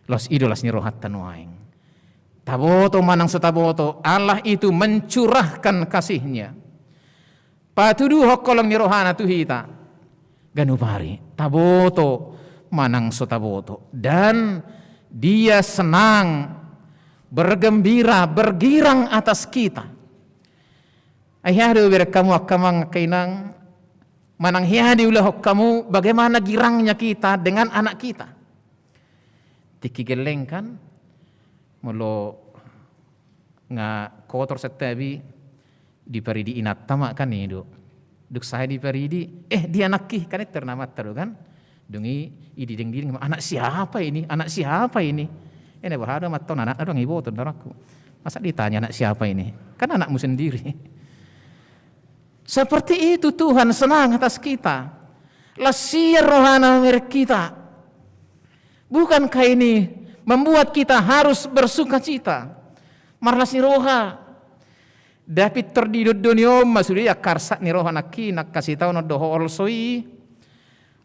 Las, i do las ni rohanta nuaeng. Taboto manang so taboto, Allah itu mencurahkan kasih-Nya. Patuduhon holong ni rohana tu hita. Ganup ari, taboto manang so taboto. Dan Dia senang, bergembira, bergirang atas kita. Ai hea do bereng hamu angka amang, angka inang, manang hea diulahon hamu bagaimana girangnya kita dengan anak kita. Tingki gelleng kan, molo nga kotor santabi, diparidi inanta ma kan i do. Dung sae diparidi, "Eh, dia anakki," kan enter amanta do kan. Dung i, i didengdideng ma, "Anak siapa ini? Anak siapa ini?" Eh, na boha do amanta on, anakna do nunga diboto, nda rohangku. Masa ditanya anak siapa ini? Kan anakmu sendiri. Seperti itu Tuhan senang atas kita. Las ia rohana mamereng hita. Bukankah ini membuat kita harus bersukacita? Marlas ni roha. Dapot tor di dondoni on ma sude angka arsak ni roha nangkin, angka sitaonon dohot holso i.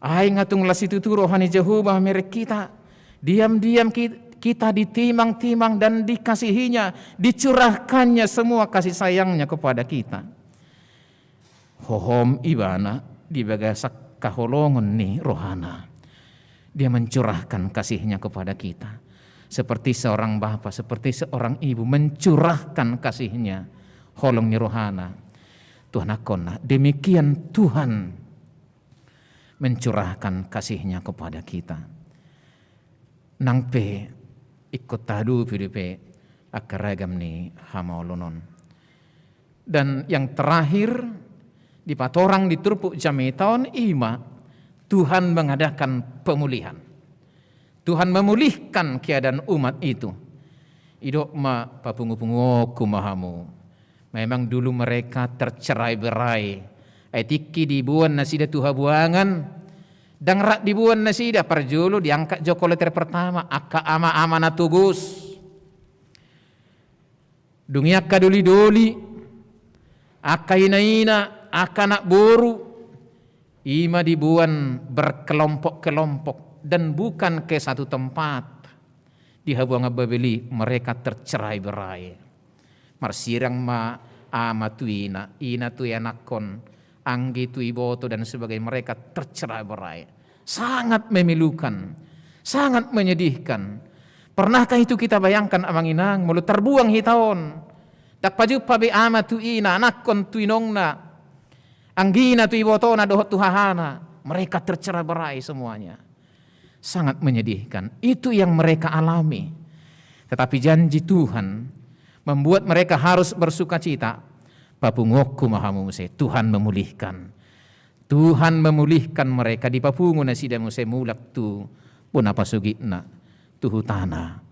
Ai nga tung las situtu roha ni Jahowa mamereng hita. Diam-diam ki-, kita ditimang-timang dan dikasihinya, dicurahkannya semua kasih sayangnya kepada kita. Hohom Ibana di bagasan haholongon ni rohana. Dia mencurahkan kasih-Nya kepada kita. Seperti seorang bapa, seperti seorang ibu mencurahkan kasih-Nya, holong ni rohana tu anakkonna. Demikian Tuhan mencurahkan kasih-Nya kepada kita. Nang pe ingkon tahadopi dope angka ragam ni hamaolon on. Dan yang terakhir, dipatorang di turpuk jamita on, i ma Tuhan mengadakan pemulihan. Tuhan memulihkan keadaan umat itu. Didok ma, papungupunguonku ma hamu. Memang dulu mereka tercerai-berai. Ai tingki diboan nasida tu habuangan, ndang rap diboan nasida, parjolo diangkat jo kolektor pertama, angka ama-ama na togos. Dung i angka doli-doli, angka ina-ina, Angka anak boru, i ma diboan berkelompok-kelompok dan bukan ke satu tempat. Di habuangan Babel i mereka tercerai-berai. Marsirang ma ama tu ina, ina tu anakkon, anggi tu iboto dan sebagainya, mereka tercerai-berai. Sangat memilukan, sangat menyedihkan. Pernahkah itu kita bayangkan, amang inang, molo tarbuang hita on? Ndang pajumpa be ama tu ina, anakkon tu inongna, anggina tu ibotona dohot tu hahana. Mereka tercerai-berai semuanya. Sangat menyedihkan. Itu yang mereka alami. Tetapi janji Tuhan membuat mereka harus bersukacita. Papunguonku ma hamu muse, Tuhan memulihkan. Tuhan memulihkan mereka, dipapungu nasida muse mulak tu bona pasogitna, tu hutana.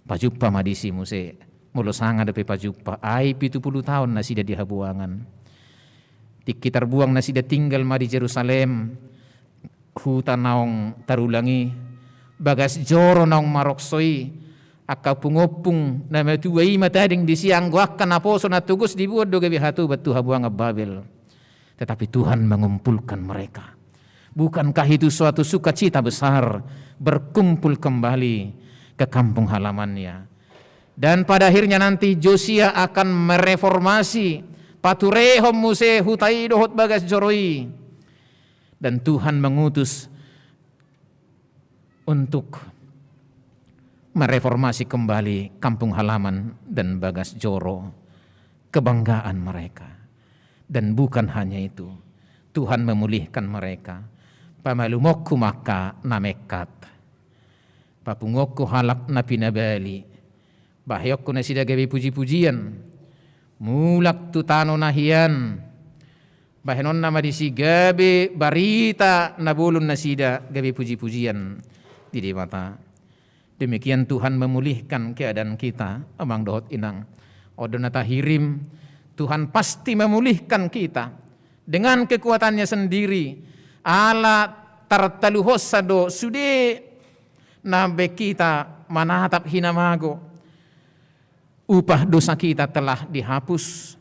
Pajumpa ma disi muse, molo sanga dope pajumpa, ai pitu pulu taon nasida di habuangan. Tingki tarbuang nasida tinggal ma di Jerusalem, huta naung tarulang i, bagas joro naung marokso i, angka ompung-ompung na matua i ma tading disi, anggo angka naposo na togos diboan do gabe hatoban tu habuangan Babel. Tetapi Tuhan mengumpulkan mereka. Bukankah itu suatu sukacita besar, berkumpul kembali ke kampung halamannya? Dan pada akhirnya nanti Josia akan mereformasi, paturehon muse huta i dohot bagas joro i. Dan Tuhan mengutus untuk mereformasi kembali kampung halaman dan bagas joro, kebanggaan mereka. Dan bukan hanya itu, Tuhan memulihkan mereka. Pamalumonku ma angka na mekkat. Papunguonku halak na pinabali. Bahenonku nasida gabe puji-pujian. Mulak tu tano na hian. Bahenonna ma disi gabe barita na bolon nasida gabe puji-pujian di Debata. Demikian Tuhan memulihkan keadaan kita, amang dohot inang. On do na tahirim, Tuhan pasti memulihkan kita dengan kekuatannya sendiri. Ala tartaluhosa do sude na baen hita manatap hinamago. Upah dosa kita telah dihapus.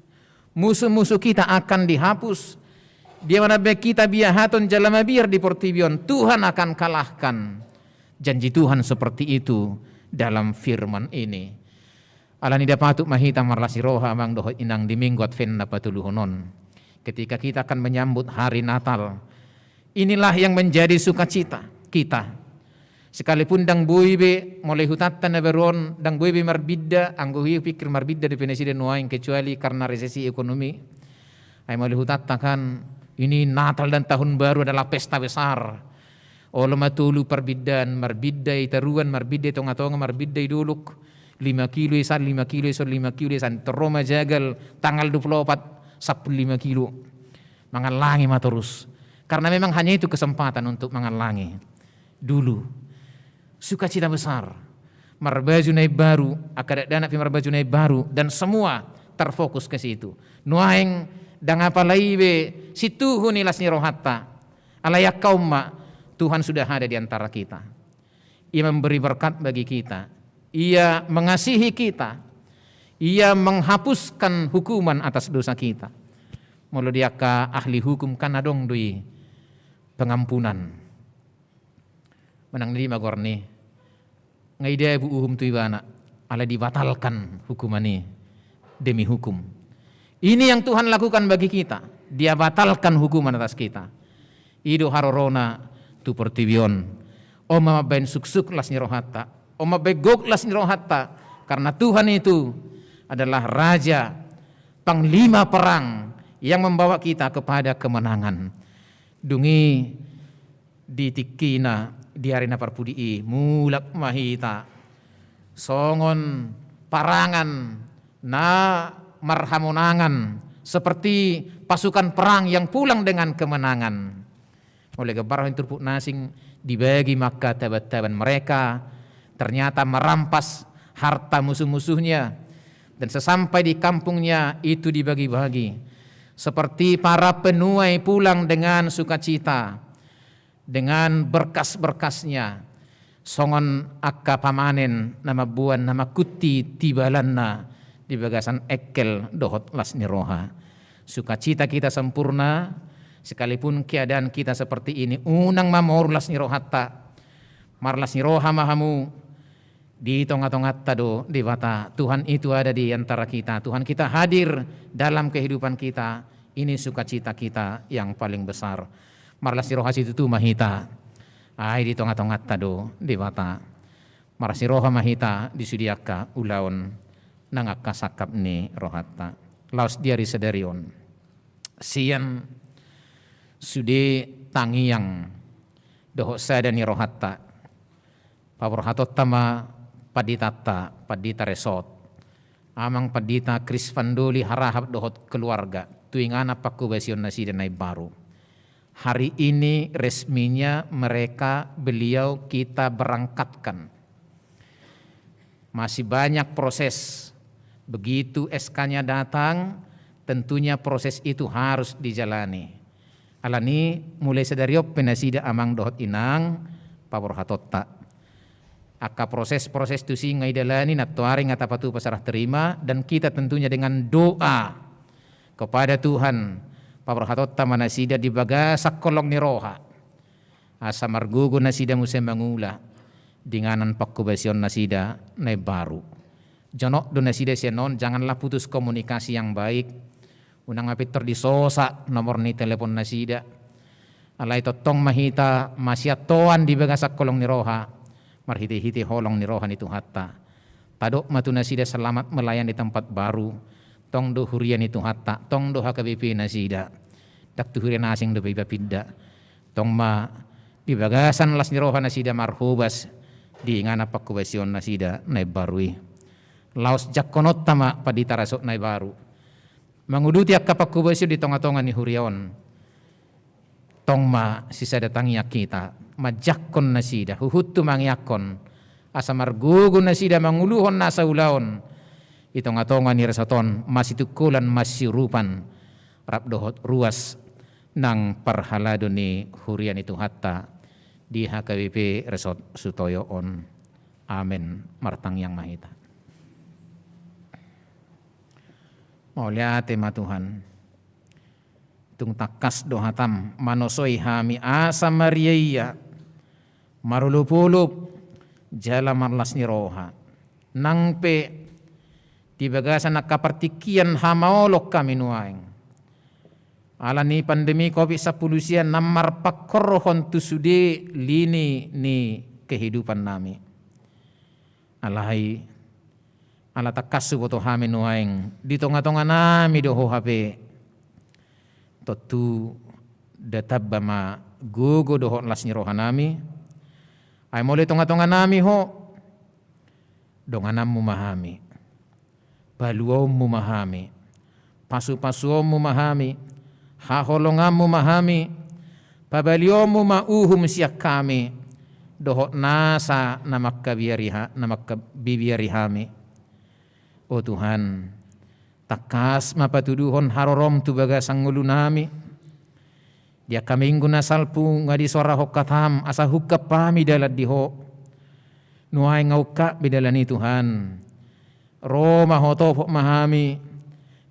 Musuh-musuh kita akan dihapus. Dia ma na baen hita biahaton jala mabiar di portibi on, Tuhan akan kalahkan. Janji Tuhan seperti itu dalam firman ini. Alani i, ndang patut ma hita marlas ni roha, amang dohot inang, di Minggu Advent na patoluhon on, ketika kita akan menyambut hari Natal. Inilah yang menjadi sukacita kita. Sekalipun ndang boi be, molo di hutanta na baru on, ndang boi be marbinda, anggo hupikir marbinda dope nasida nuaeng, kecuali karena resesi ekonomi. Ai molo di hutanta kan, ini Natal dan Tahun Baru adalah pesta besar. Olo ma tolu parbindaan, marbinda i taruan, marbinda i tonga-tonga, marbinda i dolok. Lima kilo i san, lima kilo i son, lima kilo i san. Tor ro ma jagal tanggal dua pulu opat, sampulu lima kilo. Mangallangi ma torus. Karena memang hanya itu kesempatan untuk mangallangi. Dulu. Sukacita besar. Marbaju na imbaru, angka dakdanak pe marbaju na imbaru, dan semua terfokus ke situ. Nuaeng ndang apalai be situhu ni las ni rohanta. Alai angka on ma, Tuhan sudah ada di antara kita. Ia memberi berkat bagi kita. Ia mengasihi kita. Ia menghapuskan hukuman atas dosa kita. Molo di angka ahli hukum kan adong do i pengampunan. Manang na dima goarna i, nga didabu uhum tu ibana, alai dibatalkan hukuman i demi hukum. Ini yang Tuhan lakukan bagi kita, Dia batalkan hukuman atas kita. I do harorona tu portibi on. On ma mambaen suksuk las ni rohanta, on ma mambaen gok las ni rohanta, karena Tuhan itu adalah Raja, Panglima Perang yang membawa kita kepada kemenangan. Dung i di tingkina, di ari na parpudi i, mulak ma hita songon parangan na marhamonangan, seperti pasukan perang yang pulang dengan kemenangan. Molo digambarhon turpuk na asing, dibagi ma angka taban-taban mereka, ternyata merampas harta musuh-musuhnya, dan sesampai di kampungnya itu dibagi-bagi. Seperti para penuai pulang dengan sukacita, dengan berkas-berkasnya, songon angka pamanen na mamboan na mangkuti tibalanna di bagasan engkel dohot las ni roha. Sukacita kita sempurna, sekalipun keadaan kita seperti ini, unang ma moru las ni rohanta. Marlas ni roha ma hamu, di tonga-tonganta do Debata. Tuhan itu ada di antara kita. Tuhan kita hadir dalam kehidupan kita. Ini sukacita kita yang paling besar. Marlas ni roha situtu ma hita. Ai di tonga-tonganta do Debata. Marlas ni roha ma hita di sude angka ulaon nang angka sangkap ni rohanta. Laos di ari sadari on, sian sude tangiang dohot sada ni rohanta, paborhatonta ma panditanta, pandita Resort, Amang Pandita Chris Fandoli Harahap dohot keluarga, tu inganan panghobasion nasida na imbaru. Hari ini resminya mereka, beliau kita berangkatkan. Masih banyak proses. Begitu S K-nya datang, tentunya proses itu harus dijalani. Alani, mulai sadari on pe nasida amang dohot inang, paborhatonta. Angka proses-proses tusi nga idalani, nantoari nga tapatupa serah terima, dan kita tentunya dengan doa kepada Tuhan, paborhatonta ma nasida di bagasan holong ni roha. Asa margogo nasida muse mangula di inganan panghobasion nasida na imbaru. Jonok do nasida sian on, janganlah putus komunikasi yang baik. Unang ma pintor disosa nomor ni telepon nasida. Alai tongtong ma hita masiantoan di bagasan holong ni roha, marhite-hite holong ni roha ni Tuhanta. Tadok ma tu nasida selamat melayani di tempat baru. Tong do huria ni Tuhanta, tong do H K B P nasida. Ndang tu huria na asing dope iba pinda. Tong ma di bagasan las ni roha nasida marhobas di inganan panghobasion nasida na imbaru i. Laos jangkononta ma Pandita Resort na imbaru manguduti angka panghobasion di tonga-tonga ni huria on. Tong ma sisada tangiang hita manjangkon nasida, huhut tu mangiangkon, asa margogo nasida manguluhon nasa ulaon di tonga-tonga ni resort on, masitungkolan, masiurupan rap dohot ruas nang parhalado ni huria ni Tuhanta di H K B P Resort Sutoyo on. Amen. Martangiang ma hita. Mauliate ma Tuhan. Tung tangkas do hataM manosoi hami asa mariaia, marolopolop jala marlas ni roha. Nang pe di bagasan angka partingkian hamaolon hami nuaeng ala ni pandemi Covid sampulu sia na marpangkorhon tu sude lini ni kehidupan nami. Alai ala tangkas huboto hami nuaeng di tonga-tonga nami do Ho hape. Tontu nda tamba ma gogo dohot las ni roha nami. Ai molo di tonga-tonga nami Ho, dongananMu ma hami, paluaonMu ma hami, pasupasuonMu ma hami, haholonganMu ma hami, pabalionMu ma uhum sian hami dohot nasa na mangkabiari ha-, na mangkabibiari hami. O Tuhan, tangkas ma patuduhon haroroM tu bagasan ngolu nami. Di angka minggu na salpu nga disorahon hataM asa ungkap hami dalan di Ho. Nuaeng nga ungkap be dalan i Tuhan. Ro ma Ho, topot ma hami.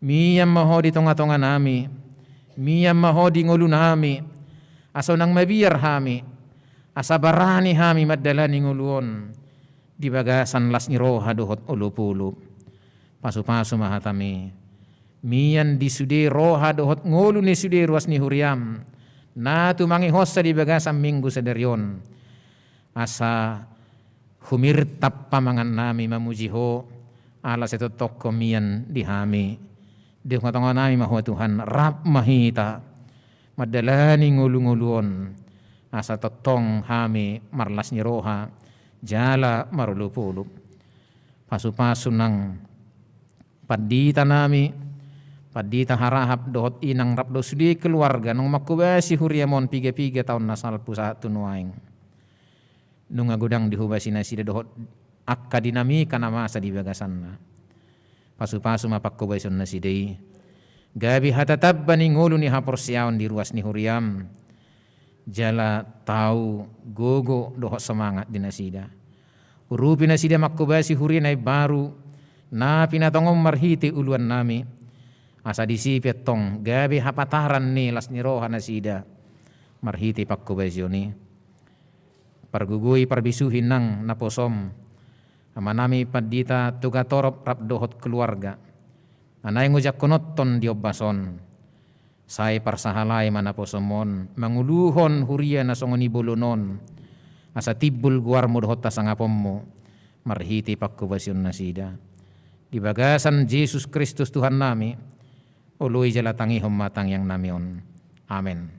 Mian ma Ho di tonga-tonga nami. Mian ma Ho di ngolu nami. Asa unang mabiar hami, asa barani hami mandalani ngolu on di bagasan las ni roha dohot olopolop. Pasupasu ma hataMi. Mian di sude roha dohot ngolu ni sude ruas ni huriaM na tumangihonsa di bagasan minggu sadari on, asa humirtap pamangan nami mamuji Ho, ala sai tongtong Ho mian di hami. Di tonga-tonga nami ma Ho Tuhan, rap ma hita mandalani ngolu-ngolu on, asa tongtong hami marlas ni roha jala marolopolop. Pasupasu nang pandita nami, Pandita Harahap dohot inang rap dohot sude keluarga naung manghobasi huriaM on piga-piga taon na salpu sahat tu nuaeng. Nunga godang dihobasi nasida dohot angka dinamika na masa di bagasanna. Pasupasu ma panghobasion nasida i gabe hata tamba ni ngolu ni haporseaon di ruas ni huriaM, jala tau gogo dohot semangat di nasida. Urupi nasida manghobasi huria na imbaru na pinatongonMu marhite uluan nami. Asa disi pe antong gabe hapataran ni las ni roha nasida marhite pangkobasion i. Pargogoi parbisuhi nang naposom amanami Pandita Togatorop rap dohot keluarga na naeng ujangkononton di ombas on. Sai parsahalai ma naposom on manguluhon huria na songon i bolon on, asa timbul goarmu dohot hasangaponmu marhite pangkobasion nasida. Di bagasan Jesus Kristus Tuhannami, oloi jala tangihon ma tangiangnami on. Amen.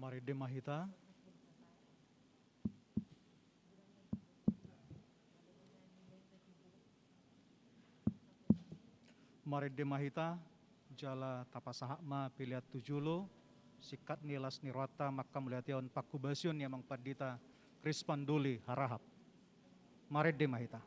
Marende ma hita. Marende ma hita, jala tapasahat ma pelean tu jolo, singkat ni las ni rohanta manghamauliatehon pangkobasion ni Amang Pandita Krispanduli Harahap. Marende ma hita.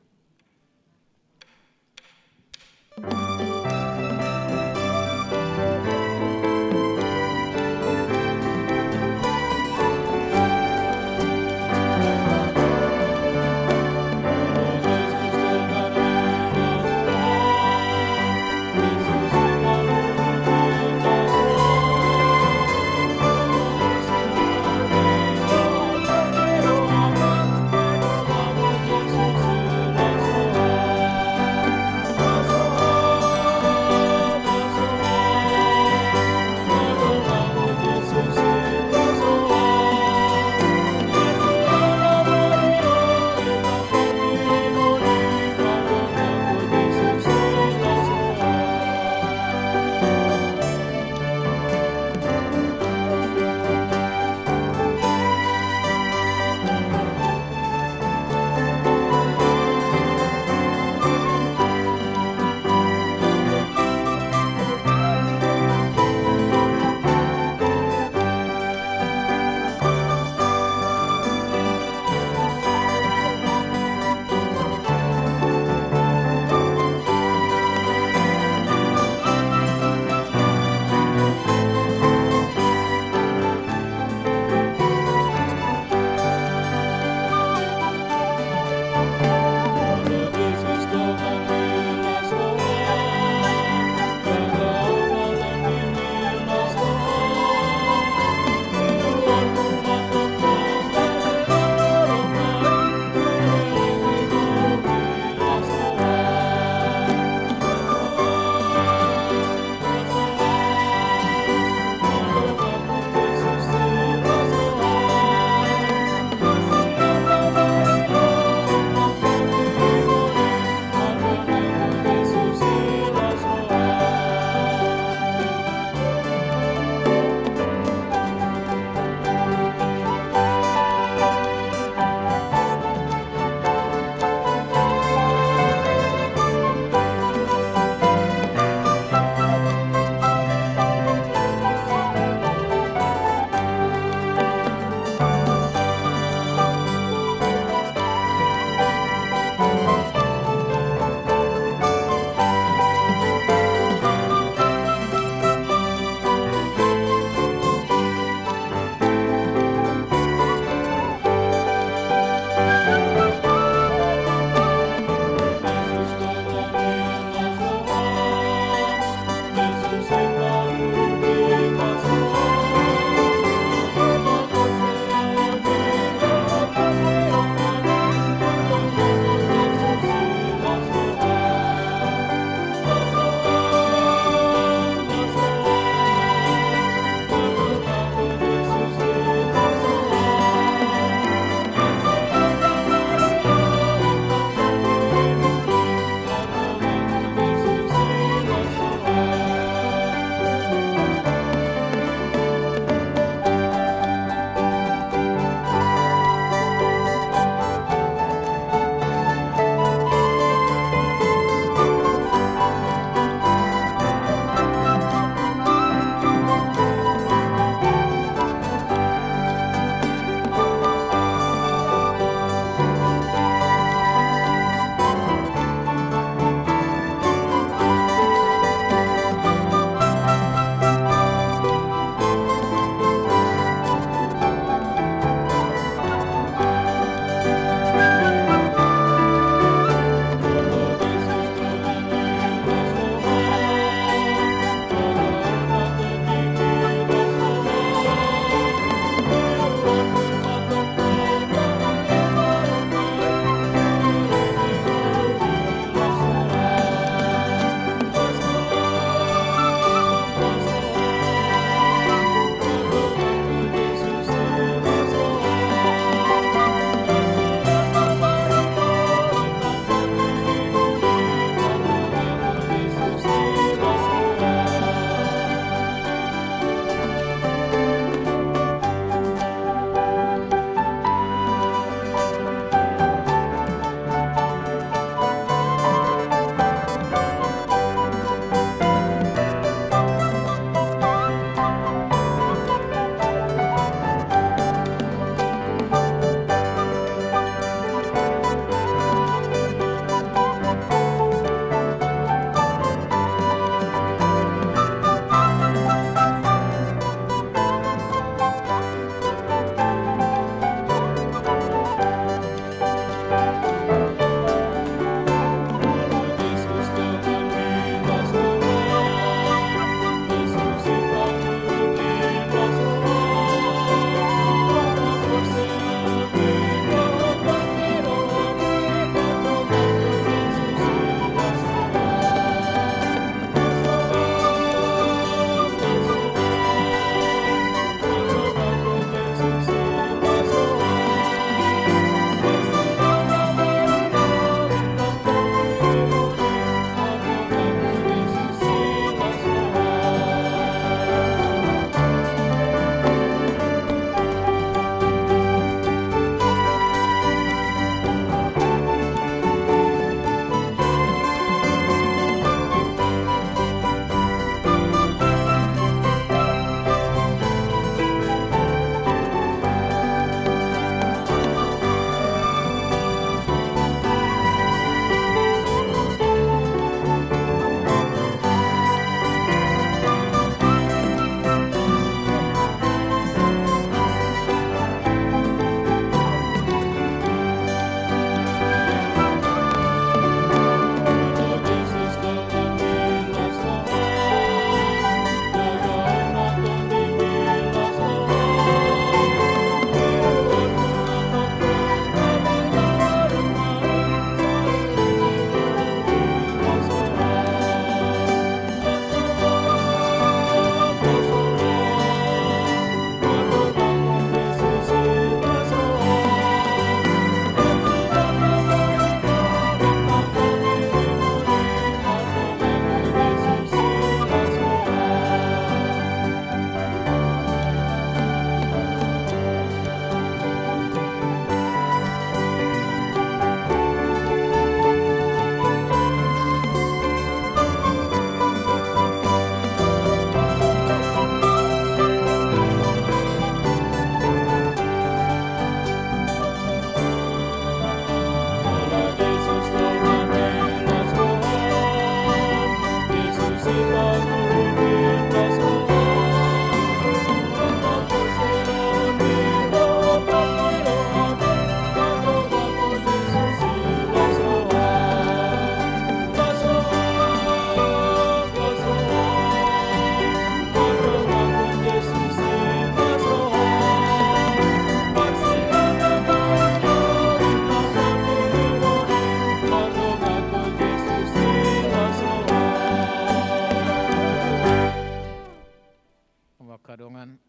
Angka dongan,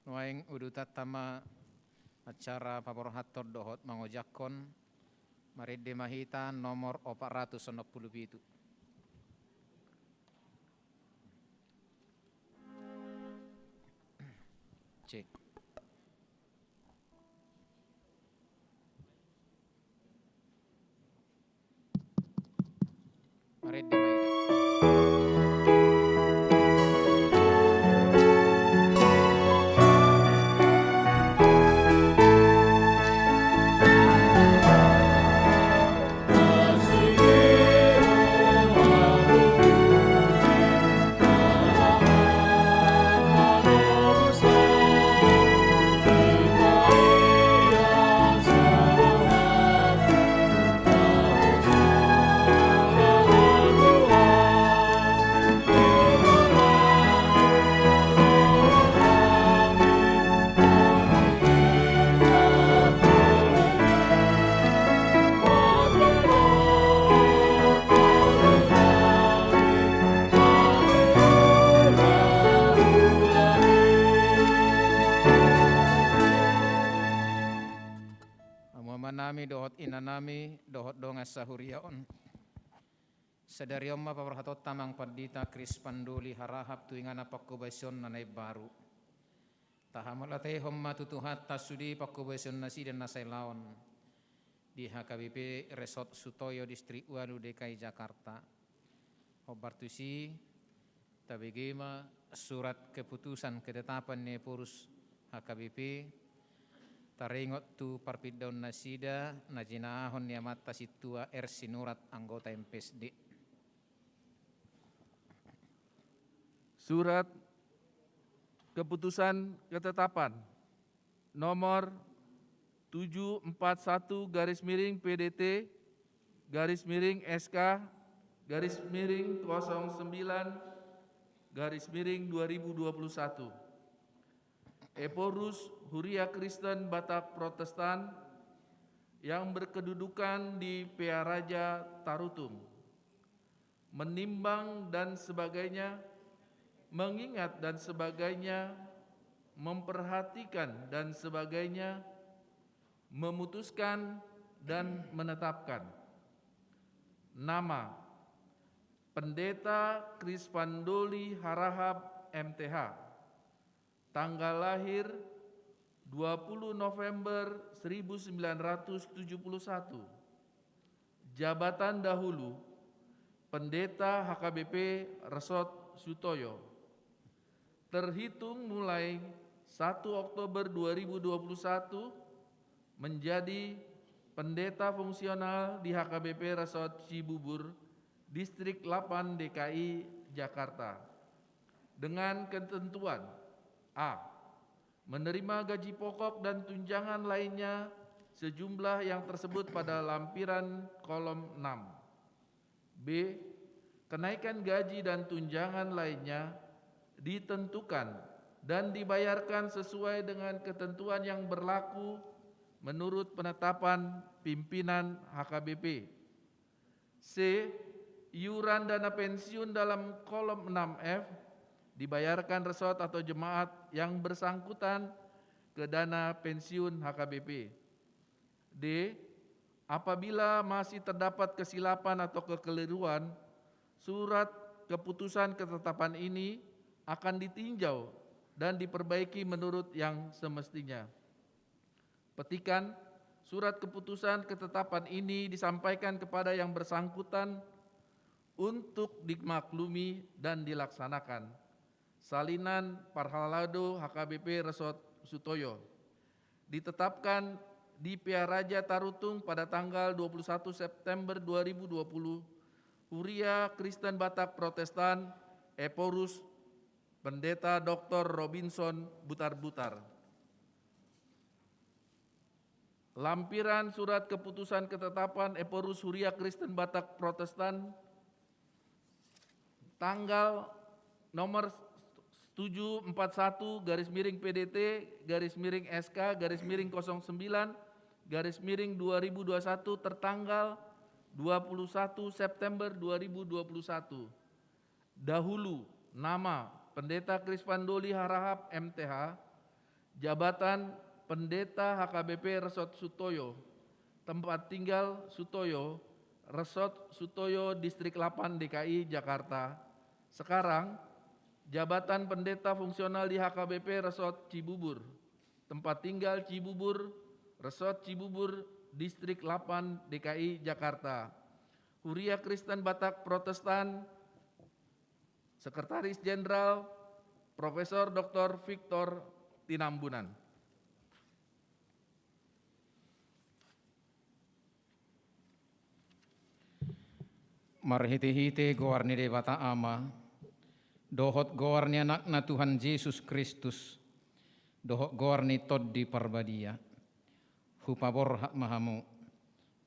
nuaeng udutanta ma acara paborhathon dohot mangojakhon. Marende ma hita nomor opat ratus onom pulu pitu. Cek. Marende ma hita. Amanami dohot inanami dohot dongan sahuria on. Sadari on ma paborhatonta amang pandita Krispandoli Harahap tu inganan pangkobasionna na imbaru. Tahamauliatehon ma tu Tuhanta sude pangkobasion nasida na sailaon di H K B P Resort Sutoyo Distrik Walu D K I Jakarta. Hombar tusi, tabege ma surat keputusan ketetapan ni Ephorus H K B P, taringot tu parpindaon nasida na jinahahon ni amanta sintua R Sinurat anggota M P S D. Surat keputusan ketetapan nomor tujuh empat satu garis miring P D T garis miring S K garis miring kosong sembilan garis miring dua ribu dua puluh satu. Ephorus Huria Kristen Batak Protestan yang berkedudukan di Pearaja Tarutung. Menimbang dan sebagainya, mengingat dan sebagainya, memperhatikan dan sebagainya, memutuskan dan menetapkan. Nama: Pendeta Krispandoli Harahap, M T H. Tanggal lahir: dua puluh November seribu sembilan ratus tujuh puluh satu. Jabatan dahulu: Pendeta H K B P Resort Sutoyo. Terhitung mulai satu Oktober dua ribu dua puluh satu, menjadi pendeta fungsional di H K B P Resort Cibubur, Distrik delapan D K I Jakarta, dengan ketentuan: A. Menerima gaji pokok dan tunjangan lainnya sejumlah yang tersebut pada lampiran kolom enam. B. Kenaikan gaji dan tunjangan lainnya ditentukan dan dibayarkan sesuai dengan ketentuan yang berlaku menurut penetapan pimpinan H K B P. C. Iuran dana pensiun dalam kolom enam F dibayarkan resort atau jemaat yang bersangkutan ke dana pensiun H K B P. D. Apabila masih terdapat kesilapan atau kekeliruan, surat keputusan ketetapan ini akan ditinjau dan diperbaiki menurut yang semestinya. Petikan: surat keputusan ketetapan ini disampaikan kepada yang bersangkutan untuk dimaklumi dan dilaksanakan. Salinan Parhalado, H K B P Resort Sutoyo. Ditetapkan di Pearaja Tarutung pada tanggal dua puluh satu September dua ribu dua puluh, Huria Kristen Batak Protestan, Ephorus, Pendeta Doktor Robinson Butarbutar. Lampiran surat keputusan ketetapan Ephorus Huria Kristen Batak Protestan, tanggal nomor tujuh empat satu garis miring P D T garis miring S K garis miring kosong sembilan garis miring dua ribu dua puluh satu, tertanggal dua puluh satu September dua ribu dua puluh satu. Dahulu, Nama: Pendeta Krispan Doli Harahap, M T H. Jabatan: Pendeta H K B P Resort Sutoyo. Tempat tinggal: Sutoyo, Resort Sutoyo, Distrik delapan, D K I Jakarta. Sekarang: Jabatan: Pendeta Fungsional di H K B P Resort Cibubur. Tempat tinggal: Cibubur, Resort Cibubur, Distrik delapan, D K I Jakarta. Huria Kristen Batak Protestan, Sekretaris Jenderal Profesor Doktor Victor Tinambunan. Marhitehite goar ni Debata Ama, dohot goar ni Anakna Tuhan Jesus Kristus, dohot goar ni Tondi Parbadia, hupaborhat ma hamu,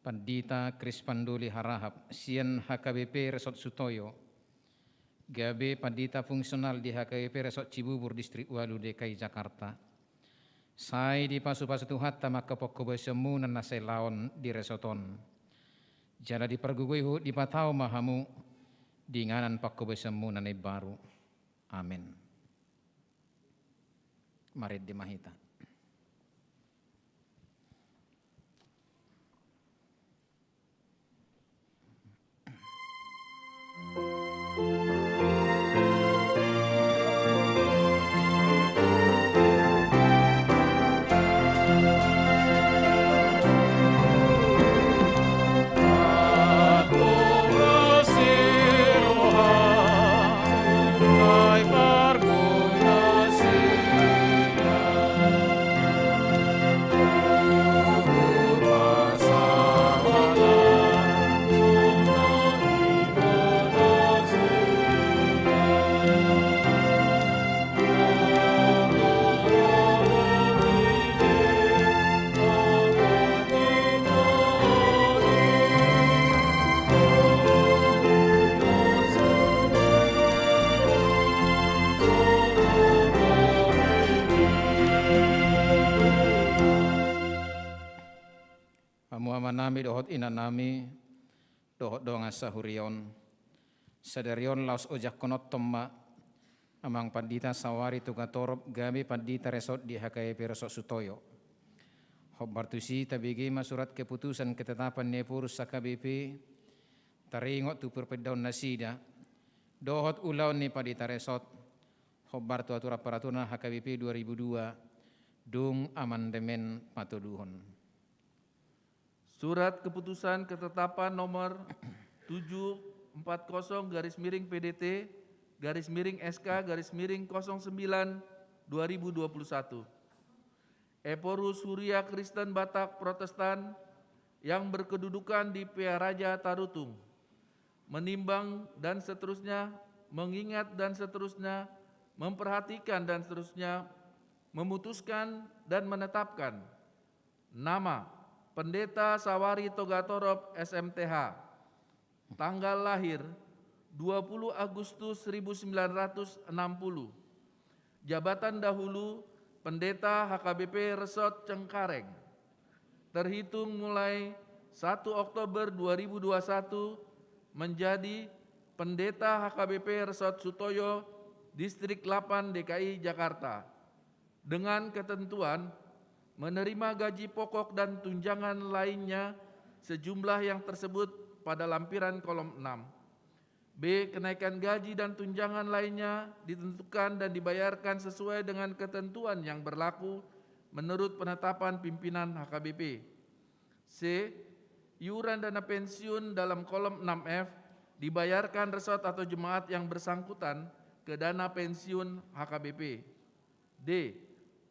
Pandita Krispan Doli Harahap, sian H K B P Resort Sutoyo, gabe pandita fungsional di H K B P Resort Cibubur, Distrik ualu, D K I Jakarta. Sai dipasupasu Tuhanta ma angka panghobasionmuna na sai laon di resort on. Jala dipargogoi huhut dipatau ma hamu di inganan panghobasionmuna na imbaru. Amen. Marende ma hita. Hamu amanami dohot inanami, dohot dongan sahuria on. Sadari on laos ojakkononhon ma Amang Pandita Sawari Togatorop gabe Pandita Resort di H K B P Resort Sutoyo. Hombar tusi tabege ma surat keputusan ketetapan ni Ephorus H K B P, taringot tu parpindaon nasida, dohot ulaon ni Pandita Resort, hombar tu aturan paraturan H K B P dua ribu dua, dung amandemen patoluhon. Surat Keputusan Ketetapan Nomor tujuh empat kosong garis miring P D T garis miring S K garis miring kosong sembilan dua ribu dua puluh satu. Ephorus Huria Kristen Batak Protestan yang berkedudukan di Pearaja Tarutung, menimbang dan seterusnya, mengingat dan seterusnya, memperhatikan dan seterusnya, memutuskan dan menetapkan. Nama: Pendeta Sawari Togatorop, S M T H. Tanggal lahir: dua puluh Agustus seribu sembilan ratus enam puluh. Jabatan dahulu: Pendeta H K B P Resort Cengkareng. Terhitung mulai satu Oktober dua ribu dua puluh satu, menjadi Pendeta H K B P Resort Sutoyo, Distrik delapan, D K I Jakarta, dengan ketentuan menerima gaji pokok dan tunjangan lainnya sejumlah yang tersebut pada lampiran kolom enam. B. Kenaikan gaji dan tunjangan lainnya ditentukan dan dibayarkan sesuai dengan ketentuan yang berlaku menurut penetapan pimpinan H K B P. C. Iuran dana pensiun dalam kolom enam F dibayarkan resort atau jemaat yang bersangkutan ke dana pensiun H K B P. D.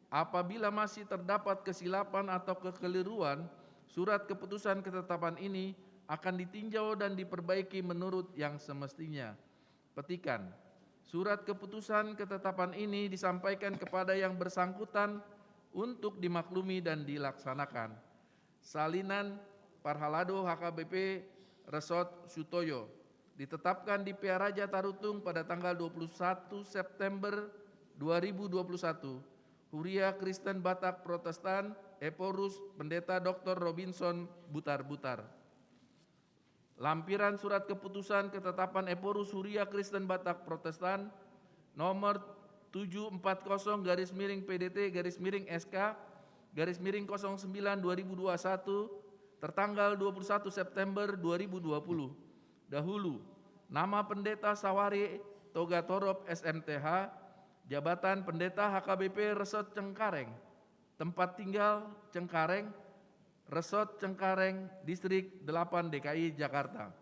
Apabila masih terdapat kesilapan atau kekeliruan, surat keputusan ketetapan ini akan ditinjau dan diperbaiki menurut yang semestinya. Petikan: surat keputusan ketetapan ini disampaikan kepada yang bersangkutan untuk dimaklumi dan dilaksanakan. Salinan: Parhalado H K B P Resort Sutoyo, ditetapkan di Pearaja Tarutung pada tanggal dua puluh satu September dua ribu dua puluh satu. Huria Kristen Batak Protestan, Ephorus Pendeta Doktor Robinson Butarbutar. Lampiran surat keputusan ketetapan Ephorus Huria Kristen Batak Protestan, nomor tujuh empat kosong garis miring P D T garis miring S K garis miring kosong sembilan dua ribu dua puluh satu, tertanggal dua puluh satu September dua ribu dua puluh. Dahulu, nama Pendeta Sawari Togatorop S M T H, jabatan Pendeta H K B P Resort Cengkareng, tempat tinggal Cengkareng, Resort Cengkareng, Distrik delapan D K I Jakarta.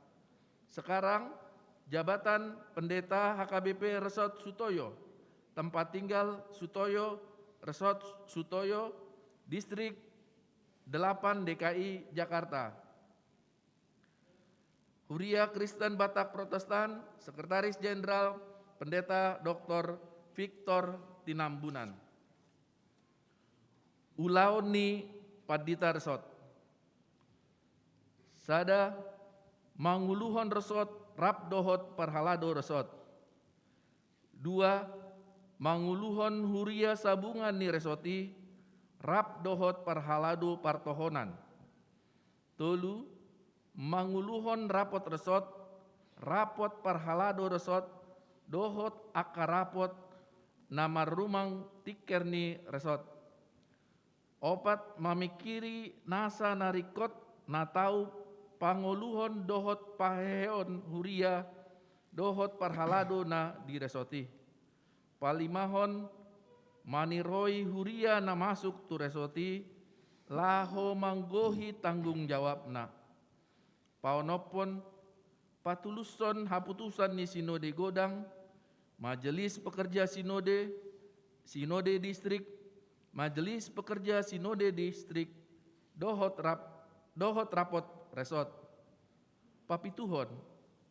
Sekarang, jabatan Pendeta H K B P Resort Sutoyo, tempat tinggal Sutoyo, Resort Sutoyo, Distrik delapan D K I Jakarta. Huria Kristen Batak Protestan, Sekretaris Jenderal Pendeta Doktor Victor Tinambunan. Ulaon ni Pandita Resort. Sada, manguluhon resort rap dohot parhalado resort. Dua, manguluhon huria sabungan ni resort i rap dohot parhalado partohonan. Tolu, manguluhon rapot resort, rapot parhalado resort, dohot angka rapot na marrumang tingker ni resort. Opat, mamingkiri nasa na ringkot na tau pangoluhon dohot paheheon huria dohot parhalado na di resort i. Palimahon, maniroi huria na masuk tu resort i laho manggohi tanggung jawabna. Paonomhon, patulushon haputusan ni sinode godang, majelis pekerja sinode, sinode distrik, majelis pekerja sinode distrik, dohot rap-, dohot rapot resort. Papituhon,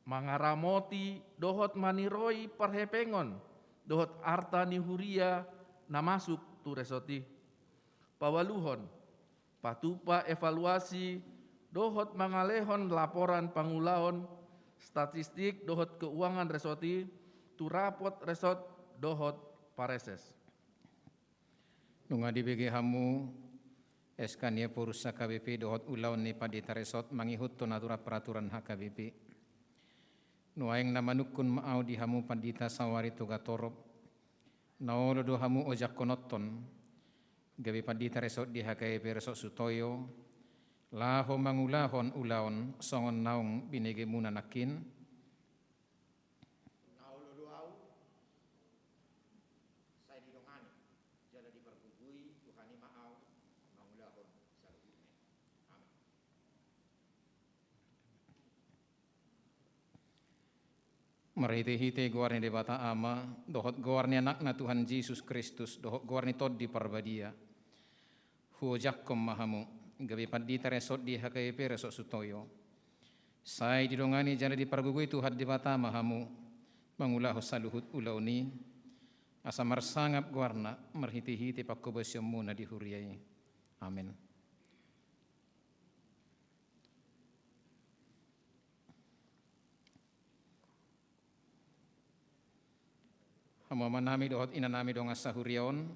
mangaramoti dohot maniroi parhepengon dohot arta ni huria na masuk tu resort i. Paualuhon, patupa evaluasi dohot mangalehon laporan pangulaon, statistik dohot keuangan resort i tu rapot resort dohot pareses. Nunga dibege hamu S K ni Ephorus H K B P dohot ulaon ni Pandita Resort mangihuthon aturan peraturan H K B P. Nuaeng na manungkun ma au di hamu Pandita Sawari Togatorop, na olo do hamu ojakkononhon gabe Pandita Resort di H K B P Resort Sutoyo, laho mangulahon ulaon songon naung binegemuna nangkin? Na olo do au, sai didongani jala dipargogoi Tuhan i ma au mangulahon saluhutna. Amen. Marhitehite goar ni Debata Ama, dohot goar ni Anakna Tuhan Jesus Kristus, dohot goar ni Tondi Parbadia, huojakhon ma hamu gabe Pandita Resort di H K B P Resort Sutoyo. Sai didongani jala dipargogoi Tuhan Debata ma hamu mangulahon saluhut ulaon i, asa marsangap goarna marhitehite panghobasionmuna di huria i. Amen. Hamu amanami dohot inanami dongan sahuria on,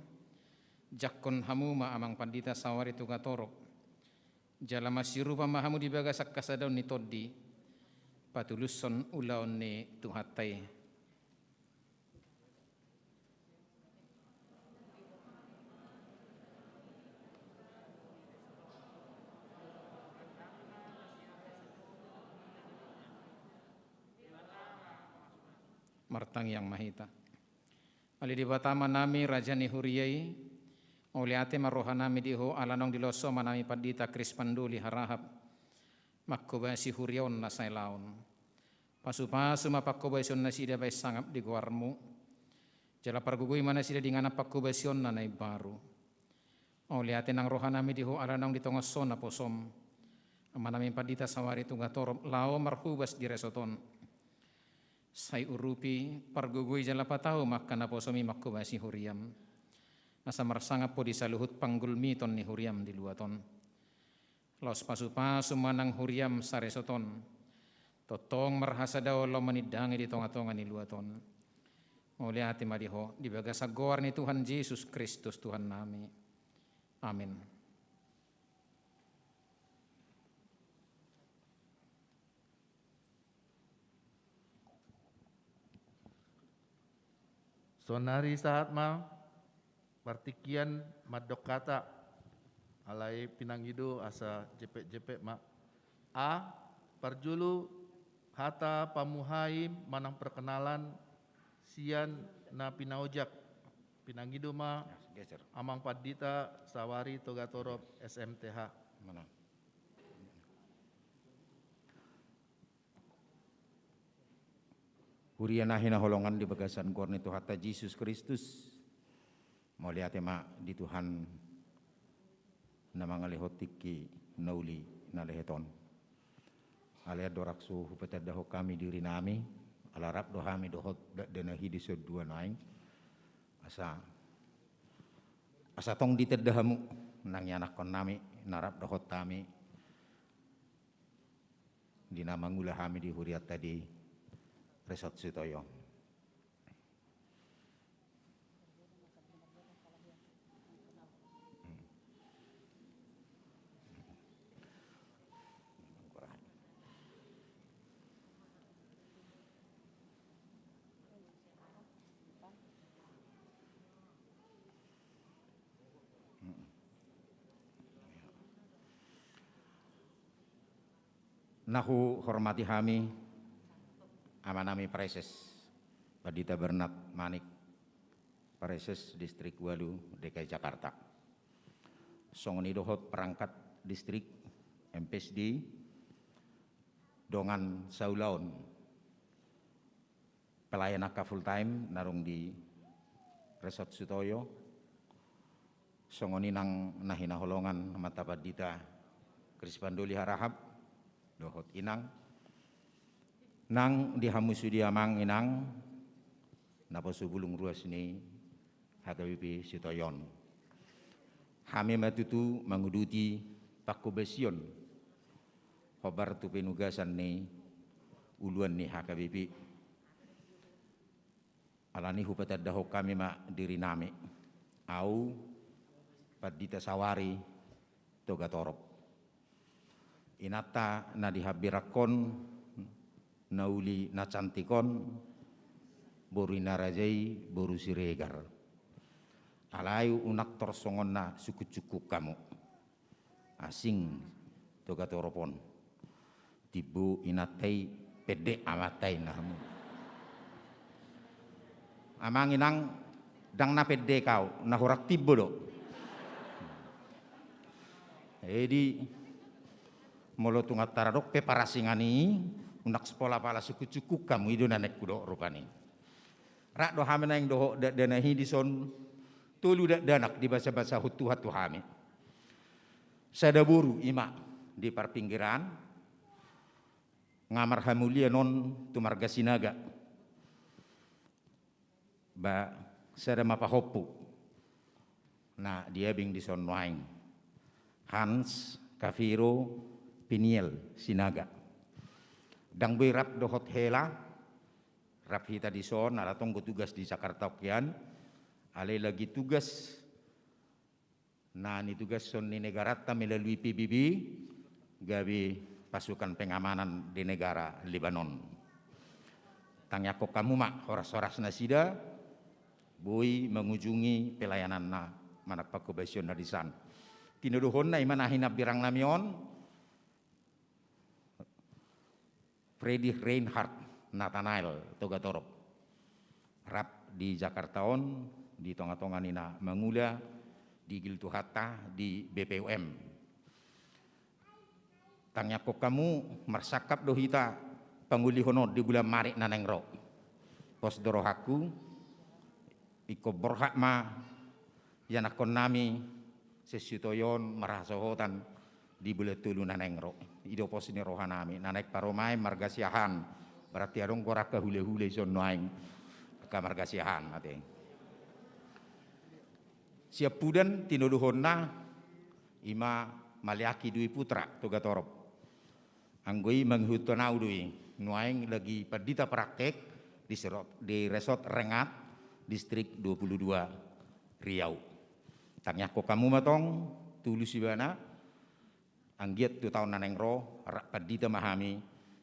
jangkon hamu ma Amang Pandita Sawari Togatorop, jala masirupa ma hamu di bagasan hasadaon ni Tondi, patulushon ulaon ni Tuhanta i. Martangiang ma hita. Ale Debata Amanami, Raja ni huria i, mauliate ma rohanami di Ho ala naung dilehon Ho ma nami Pandita Krispandoli Harahap manghobasi huria on na saelaon. Pasupasu ma panghobasion nasida bahen sangap di goarmu, jala pargogoi ma nasida di inganan panghobasionna na imbaru. Mauliate nang rohanami di Ho ala naung ditongas Ho naposom Amanami Pandita Sawari Togatorop laho marhobas di resort on. Sai urupi, pargogoi jala patau ma angka naposomi manghobasi huriam, asa marsangap Ho di saluhut panggulmiton ni huriam di luat on. Laos pasupasu ma nang huriam saresort on, tongtong marhasadaon laho manindangi di tongatonga ni luat on. Mauliate ma di Ho, di bagasan goar ni Tuhan Jesus Kristus Tuhannami. Amen. Saonari sahat ma partingkian mandok hata, alai pinangido asa jempek-jempek ma. A. Parjolo, hata pamuhai manang perkenalan sian na pinaojak. Pinangido ma. Amang Pandita Sawari Togatorop, S M T H. Huria na hinaholongan di bagasan goar ni Tuhanta Jesus Kristus, mauliate ma di Tuhan na mangalehon tingki na uli na lehet on. Alai andorang so hupatandahon hami dirinami, ala rap do hami dohot dakdanak i di son dua nuaeng, asa, asa tong ditanda hamu nang ianakkonnami na rap dohot hami di na mangula hami di hurianta di Resort Sitoyo. Na huhormati hami amanami praeses, Pandita Bernard Manik, praeses Distrik Walu D K I Jakarta. Songon i dohot perangkat distrik, M P S D, dongan saulaon pelayan angka full time na adong di Resort Sitoyo, songon i nang na hinaholongan amanta Pandita Krispan Doli Harahap dohot inang, nang di hamu sude amang inang naposo bulung ruas ni H K B P Sitoyo on. Hami ma tutu manguduti panghobasion hombar tu penugasan ni uluan ni H K B P. Alani hupatandahon hami ma dirinami. Au Pandita Sawari Togatorop. Inanta na di hambirangkon, na uli na cantik on, boru ni na raja i boru Siregar. Alai unang tor songon na sungkun-sungkun hamu. Asing Togatorop on. Timbo inanta i, pendek amanta i, na hamu. Amang inang, ndang na pendek au, na hurang timbo do. Jadi molo tung antara dok pe parasingan i, unang pola-pola sungkun-sungkun hamu, i do na naeng hudok rupani. Rap do hami naeng dohot dakdanak i dison, tolu dakdanak dibasabasahon Tuhan tu hami. Sada boru i ma di parpinggiran, nga marhamulian on tu marga Sinaga. Ba sada ma pahompu na diabing dison nuaeng, Hans Kaviro Piniel Sinaga. Ndang boi rap dohot hela, rap hita dison ala tong do tugas di Jakarta on hian, alai lagi tugas na nitugashon ni negaranta melalui P B B, gabe pasukan pengamanan di negara Lebanon. Tangiangkon hamu ma horas-horas nasida boi mangujungi pelayananna manang panghobasion na disan. Tinodohonna i ma na hinambirang nami on, Friedrich Reinhard Nathanael Togatorop. Rap di Jakarta on, di tonga-tonga ni na mangula, diigil Tuhanta di B P U M. Tangiangkon hamu, marsangkap do hita pangolihon on di bulan Maret na naeng ro. Pos do rohangku, ingkon borhat ma ianakkon nami sian Sitoyo on marhasohotan di bulan tolu na naeng ro. I do pos ni roha nami. Na naeng parumaen marga Siahaan. Berarti adong do angka hula-hula dison nuaeng, angka marga Siahaan ate. Siampudan tinodohonna i ma Maleaki Dwi Putra Togatorop. Anggo i mangihuthon au do i, nuaeng lagi pandita praktek di serot-, di Resort Rengat, Distrik dua puluh dua, Riau. Tangiangkon hamu ma tong, tulus ibana, anggiat tu taon na naeng ro, rap pandita ma hami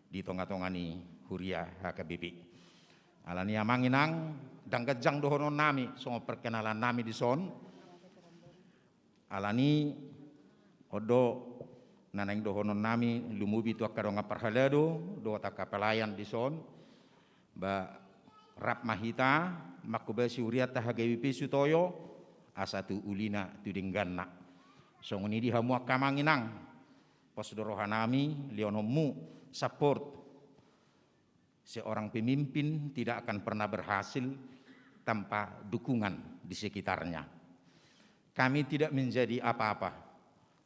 di tonga-tonga ni huria H K B P. Alani amang inang, Ndang ganjang dohonon nami songon perkenalan nami dison. Alani on do na naeng dohonon nami, lumobi tu angka dongan parhalado dohot angka pelayan dison. Ba rap ma hita manghobasi hurianta H K B P Sutoyo, asa tu ulina tu dengganna. Songon i di hamu angka amang inang, pos do roha nami lehononmu support. Seorang pemimpin tidak akan pernah berhasil tanpa dukungan di sekitarnya. Kami tidak menjadi apa-apa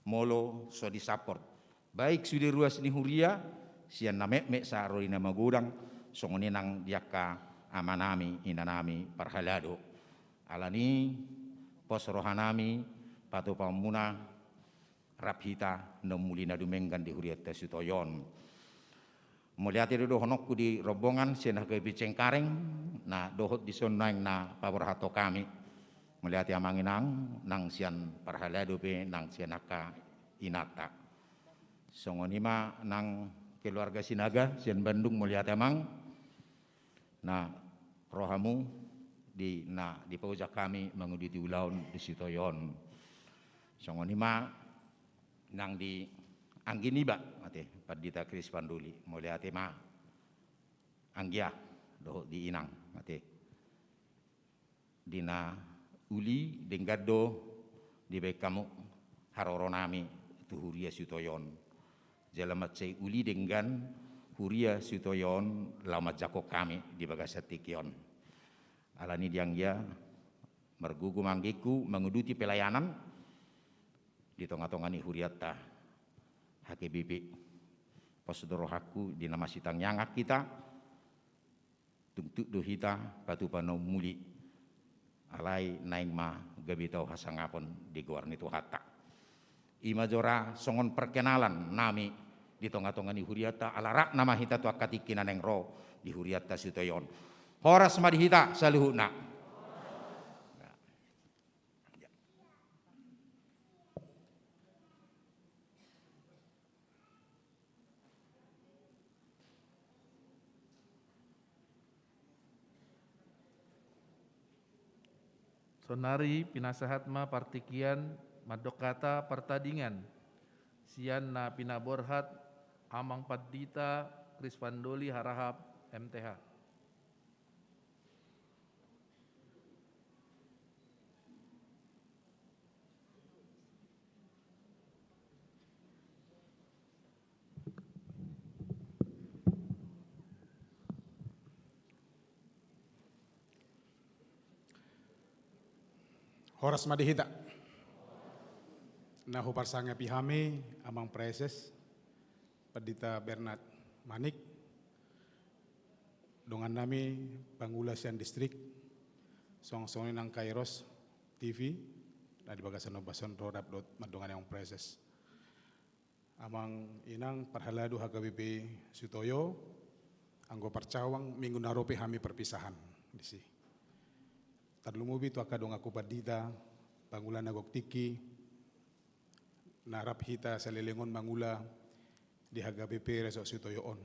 molo so disupport, baik sude ruas ni huria sian na metmet sahat ro di na magodang, songon i nang di angka amanami, inanami parhalado. Alani pos rohanami patupaonmuna rap hita na umuli na dumenggan di hurianta Sutoyo on. Mauliate do dohononku di rombongan sian H K B P Cengkareng na dohot dison naeng na paborhathon hami. Mauliate amang inang, nang sian parhalado pe, nang sian angka inanta. Songon i ma nang keluarga Sinaga sian Bandung, mauliate amang. Na ro hamu di na dipaojak hami manguduti ulaon di Sutoyo on. Songon i ma nang di anggi niba ate, Pandita Krispanduli, mauliate ma anggia dohot di inang ate. Di na uli denggan do dibaen hamu haroronami tu huria Sutoyo on. Jala mansai uli denggan huria Sutoyo on laho manjangkon hami di bagasan tingki on. Alani di anggia margogo ma anggingku manguduti pelayanan di tongatonga ni hurianta H K B P. Pos do rohangku di na masitangiangan hita. Tung tuk do hita patupa na umuli. Alai naeng ma gabe tau hasangapon di goar ni Tuhanta. I ma jora songon perkenalan nami di tongatonga ni hurianta, ala rap nama hita tu angka tingki na naeng ro di hurianta Sutoyo on. Horas ma di hita saluhutna. Saonari pinasahat ma partingkian mandok hata partadingan sian na pinaborhat Amang Pandita Krispandoli Harahap, M T H. Horas ma di hita. Na huparsangapi hami Amang Praeses Pandita Bernard Manik, dongannami pangula sian distrik, songon songon i nang Kairos T V na di bagasan ombas on, rorap dohot mandongani Amang Praeses. Amang inang parhalado H K B P Sutoyo, anggo parcawang minggu na ro pe hami parpisahan disi. Tarlumobi tu angka donganku pandita, pangula na gok tingki, na rap hita saleleng on mangula di H K B P Resort Sutoyo on.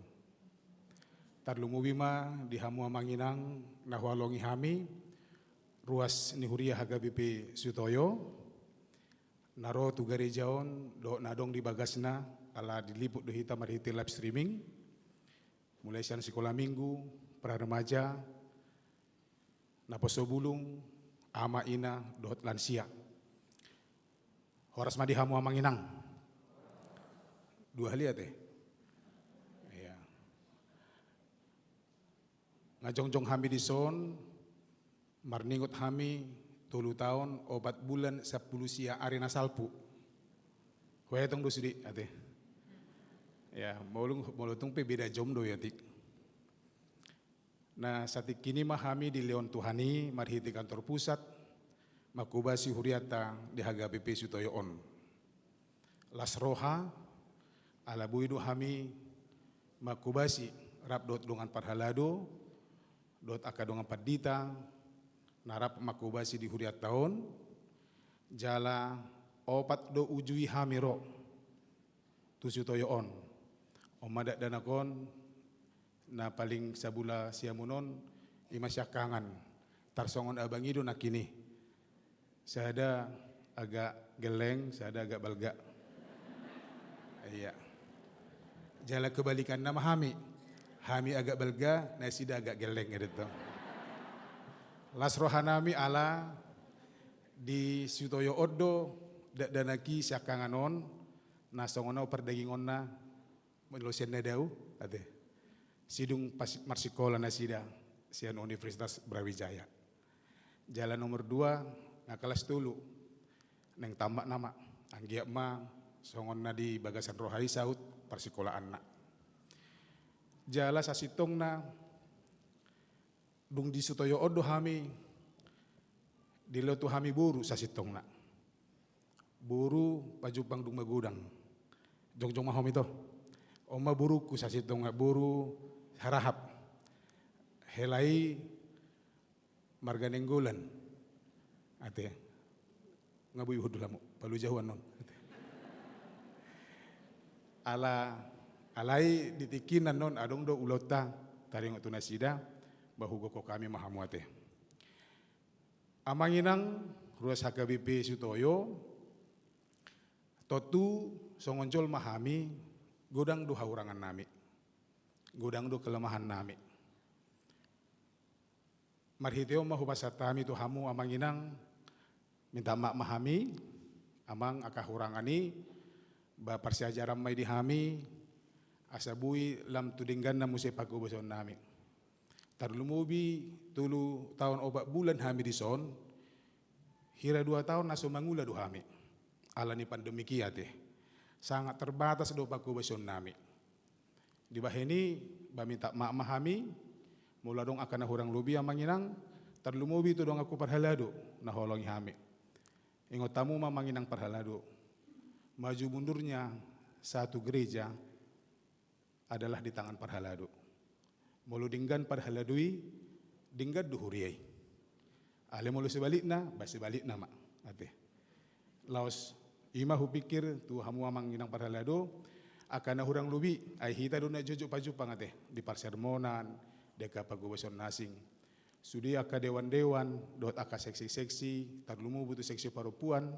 Tarlumobi ma di hamu amang inang na huhalongi hami, ruas ni huria H K B P Sutoyo, na ro tu gareja on dohot na adong di bagasna, ala diliput do hita marhite live streaming, mulai sian sikola minggu, pra remaja, naposo bulung, ama ina dohot lansia. Horas ma di hamu amang inang. Dua hali ate. Ia. Nga jongjong hami dison, marningot hami tolu taon opat bulan sampulu sia ari na salpu. Huetong do sude ate. Ia, molo tung pe beda jom do i atik. Na satingkin i ma hami dilehon Tuhan i marhite kantor pusat manghobasi hurianta di H K B P Sutoyo on. Las roha, ala boi do hami manghobasi rap dohot dongan parhalado dohot angka dongan pandita na rap manghobasi di hurianta on, jala opat do uju i hami ro tu Sutoyo on. On ma dakdanak on, na paling sabula siamun on, i ma siangkangan. Tarsongon abang i do nangkin i. Sada agak gelleng, sada agak balga. Iya. Jala kebalikanna ma hami. Hami agak balga, nasida agak gelleng, gitu. Las rohanami ala di Sitoyo on do dakdanak i siangkangan on, na songon on pardagingonna, molo sian na dao, ate. Sidung pas marsikola nasida sian Universitas Brawijaya. Jala nomor dua, nga kelas tolu. Naeng tamat nama, anggiat ma songon na di bagasan roha i saut parsikolaanna. Jala sasintongna, dung di Sitoyo on do hami, dilehon tu hami boru sasintongna. Boru pajumpang dung magodang. Jongjong ma hami to. On ma borungku sasintongna, boru Harahap. Hela i marga Nainggolan. Ate. Nga boi hundul hamu, palu jahuan non. Ala, alai di tingki na on adong do ulaonta taringot tu nasida, ba hugokhon hami ma hamu ate. Amang inang ruas H K B P Sitoyo, tontu songon jolma hami, godang do hahurangannami, godang do kelemahannami. Marhite on ma hupasahat hami tu hamu amang inang, minta maaf ma hami, amang, angka hurangan i, ba parsiajaran ma i di hami, asa boi lam tu dengganna muse panghobasaonnami. Tarlumobi tolu taon opat bulan hami dison, hira dua taon na so mangula do hami. Ala ni pandemi i ate. Sangat terbatas do panghobasaonnami. Dibahen i, ba minta maaf ma hami, molo adong angka na hurang lobi amang inang, tarlumobi tu donganku parhalado, na holongi hami. Ingot hamu ma amang inang parhalado. Maju mundurnya satu gereja adalah di tangan parhalado. Molo denggan parhalado i, denggan do huria i. Alai molo sebalikna, ba sebalikna ma. Ate. Laos, i ma hupikir tu hamu amang inang parhalado, angka na hurang lobi, ai hita do na jotjot pajumpang ate, di parsermonan, di angka panghobasaon na asing. Sude angka dewan-dewan, dohot angka seksi-seksi, tarlumobi tu seksi parompuan,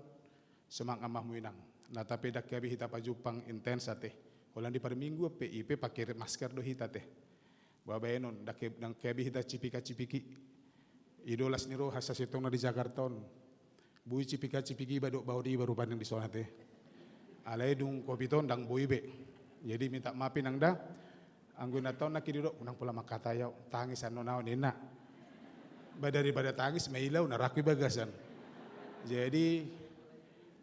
semangat ma hamu inang. Na tape ndang gabe hita pajumpang intens ate. Holan di parmingguan pe, i pe pake masker do hita ate. Ba baenon, ndang ke-, ndang gabe hita cipika-cipiki. I do las ni roha sasintongna di Jakarta on. Boi cipika-cipiki iba dohot baoa niba rupani dison ate. Alai dung covid on ndang boi be. Jadi minta maaf inang da. Anggo inanta on nangkin didok, unang pola mangkatai au, tangis annon au ninna. Ba daripada tangis, maila au na rangku i bagasan. Jadi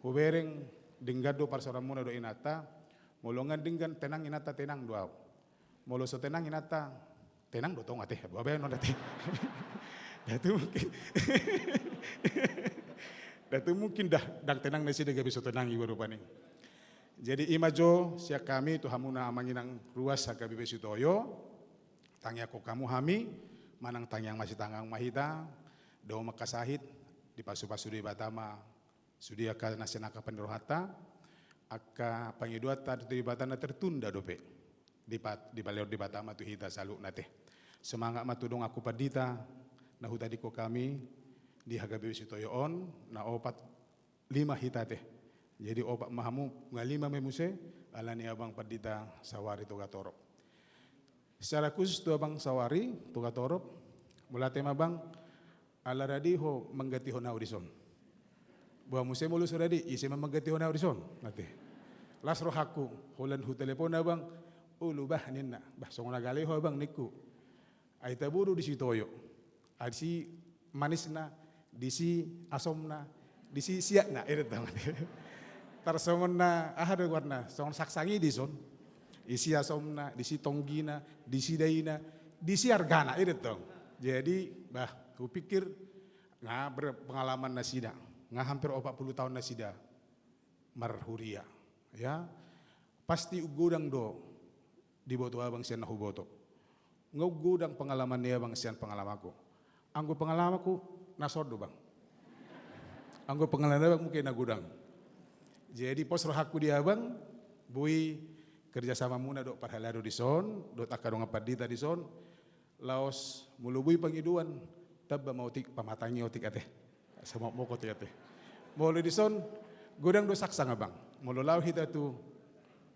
hubereng denggan do parsaoranmuna dohot inanta. Molo nga denggan, tenang inanta, tenang do au. Molo so tenang inanta, tenang do tong ate, ba baenon ate. Ndang tung mungkin. Ndang tung mungkin da, ndang tenang nasida gabe so tenang iba rupani. Jadi i ma jo sian hami tu hamuna amang inang ruas H K B P Sitoyo, tangiangkon hamu hami, manang tangiang masitangihon ma hita, dao mangkasahit, dipasu-pasu Debata ma, sude angka na sian angka pangidoanta, angka pangidoanta tu Debata na tertunda dope. Dipa-, dipalehon Debata ma tu hita saluhutna ate. Semangat ma tu donganku pandita, na hutadingkon hami di H K B P Sitoyo on, na opat, lima hita ate. Jadi opat ma hamu, nga lima ma i muse, ala ni abang pandita Sawari Togatorop. Secara khusus tu abang Sawari Togatorop, mauliate ma bang, ala rade ho manggantihon au dison. Boha muse molo so rade, ise ma manggantihon au dison, ate. Las rohangku, holan hutelepon abang, olo bah ninna, bah songon na gale ho abang ningku. Ai tabo do di Sitoyo. Ai disi manisna, disi asomna, disi siatna, i do tong. Tarsongon na, aha do goarna, songon saksang i dison. Disi asomna, disi tonggina, disi daina, disi argana, i do tong. Jadi, bah, hupikir, nga berpengalaman nasida, nga hampir opat puluh taon nasida marhuria. Ya, pasti godang do diboto abang sian na huboto. Nga godang pengalaman ni abang sian pengalamanku. Anggo pengalamanku, na son do bang. Anggo pengalaman abang mungkin na godang. Jadi pos rohangku di abang, boi kerjasamamuna dohot parhalado dison, dohot angka dongan pandita dison, laos molo boi pangidoan, Tamba ma otik, pamatangi otik ate. Asa mokmok otik ate. Molo dison, godang do saksang abang. Molo laho hita tu,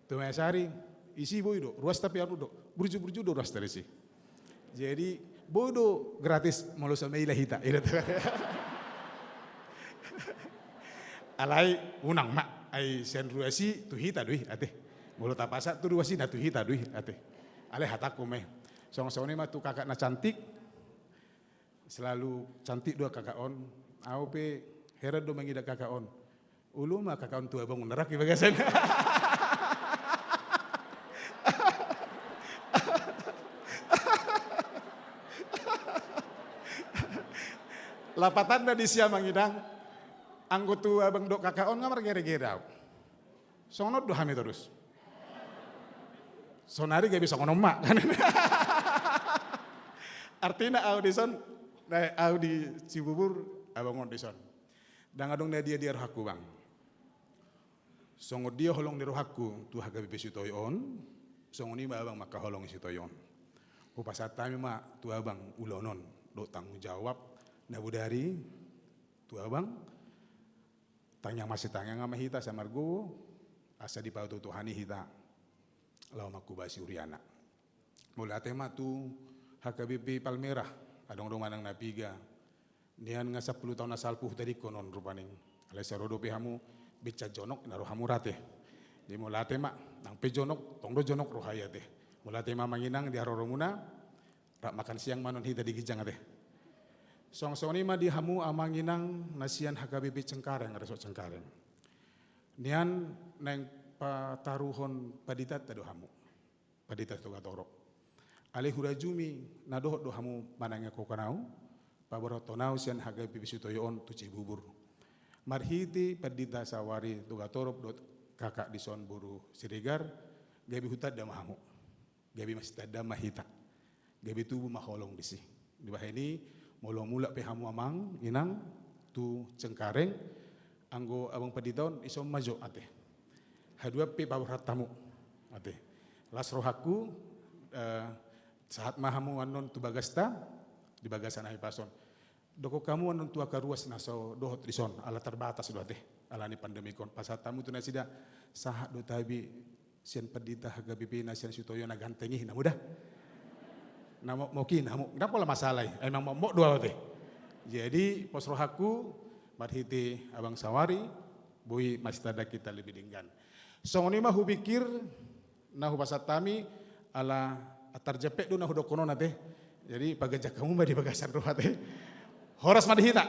tu Mayasari, isi boi do, ruasta pe anu do, burju-burju do ruasta disi. Jadi, boi do gratis molo so maila hita. Ida tu. Alai unang ma, ai sian ruas i tu hita do i ate. Molo tapasahat tu ruas i na tu hita do i ate. Alai hatangku ma i. Songon-songon i ma tu kakak na cantik, selalu cantik do kakak on. Au pe heran do mangida kakak on. Olo ma kakak on tu abang on na rap di bagasan. Lapatanna disi amang inang, anggo tu abang dohot kakak on nga margere-gere au. Songon on do hami torus. Saonari gabe songon on ma. Artina au dison, eh, au di Cibubur, abang on dison. Ndang adong na dia-dia rohangku bang. Songon dia holong ni rohangku tu H K B P Sitoyo on, songon i ma abang mangkaholongi Sitoyo on. Hupasahat hami ma tu abang ulaon on dohot tanggung jawab na bodari tu abang. Tangiang masitangiang ma hita asa margogo, asa dipatutu Tuhan i hita laho manghobasi huriana. Mauliate ma tu H K B P Palmerah, adong do manang na piga. Nian nga sampulu taon na salpu hutadingkon on rupani. Alai sai ro dope hamu, binsan jonok na ro hamu ra ate. Jadi mauliate ma, nang pe jonok, tong do jonok roha i ate. Mauliate ma amang inang di haroromuna, rap makan siang ma annon hita di ginjang ate. Songon-songon i ma di hamu amang inang na sian H K B P Cengkareng, Resort Cengkareng. Nian naeng pataruhon panditanta do hamu. Pandita Togatorop. Alai hurajumi na dohot do hamu manangiangkon au, paborhathon au sian H K B P Sitoyo on tu Cibubur. Marhite Pandita Sawari Togatorop dohot kakak dison boru Siregar, gabe hutanda ma hamu. Gabe masitanda ma hita. Gabe tubu ma holong disi. Dibahen i, molo mulak pe hamu amang inang tu Cengkareng, anggo abang pandita on, dison ma jo ate. Haduan pe paborhat hamu ate. Las rohangku, eh, sahat ma hamu annon tu bagasta, di bagasan Hahipas on. Dokkon hamu annon tu angka ruas na so dohot dison, ala terbatas do ate, ala ni pandemi on. Pasahat hamu tu nasida, sahat do tabi sian pandita H K B P na sian Sitoyo na ganteng i, na muda. Na mokmok i, na mok, ndang pola masalah i, emang mokmok do au ate. Jadi, pos rohangku, marhite abang Sawari, boi masitanda hita lebih denggan. Songon i ma hupikir, na hupasahat hami, ala antar jempek do na hudokkon on ate. Jadi, paganjang hamu ma di bagasan roha ate. Horas ma di hita.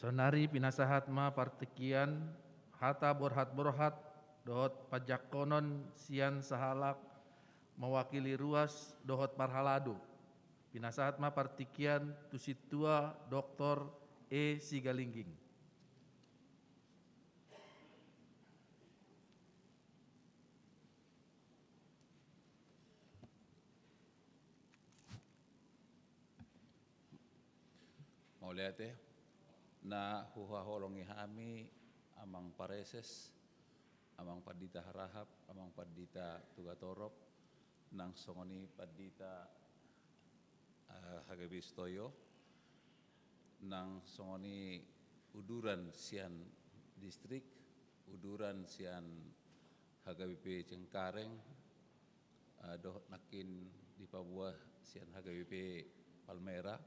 Saonari pinasahat ma partingkian, hata borhat-borhat dohot panjangkonon sian sahalak mewakili ruas dohot parhalado. Pinasahat ma partingkian tu Sintua Doktor E Sigalingging. Mauliate, na huhaholongi hami amang pareses, amang pandita harahap, amang pandita Togatorop, nang songon i pandita, eh, H K B P Sitoyo, nang songon i uduran sian distrik, uduran sian H K B P Cengkareng, eh, dohot nangkin dipaboa sian H K B P Palmerah,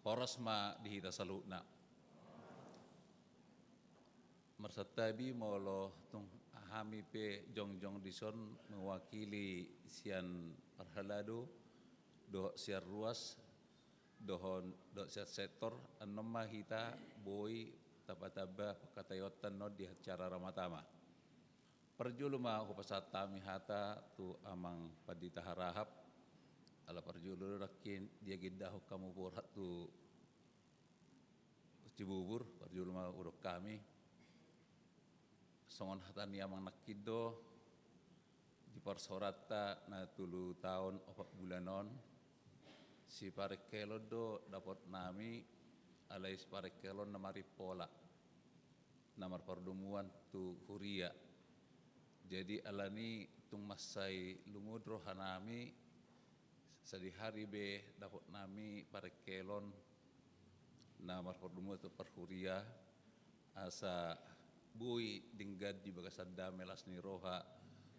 horas ma di hita saluhutna. Marsantabi molo tung hami pe jongjong dison mewakili sian parhalado, dohot sian ruas, dohot, dohot sian sektor, annon ma hita boi tamba-tamba pangkataionta annon di acara ramatama. Parjolo ma hupasahat hami hata tu amang pandita harahap, ala parjolo do nangkin diagenda hamu borhat tu Cibubur, parjolo ma hudok hami. Songon hata ni amang nangkin do, di parsoranta na tolu taon opat bulan on, siparengkelon do dapot nami, alai siparengkelon na marimpola. na marpardomuan tu huria. Jadi alani tung mansai lungun rohanami, sadihari be dapotnami parengkelon na marpardomuan tu parhuria, asa boi denggan di bagasan dame las ni roha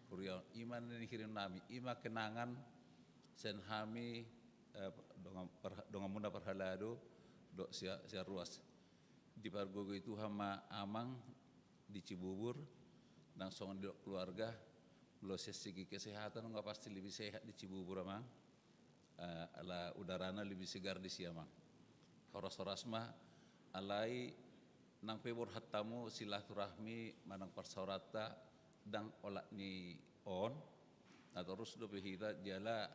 huria on. I ma na nihirionnami, i ma kenangan sian hami, eh, dongan par-, donganmuna parhalado dohot sia-, sian ruas. Dipargogoi Tuhan ma amang di Cibubur, nang songon i dohot keluarga. Molo sian segi kesehatan nga pasti lebih sehat di Cibubur, amang. Eh, ala udarana lebih segar disi, amang. Horas-horas ma, alai nang pe borhat hamu silaturahmi manang parsaoranta ndang olat ni on, na torus dope hita jala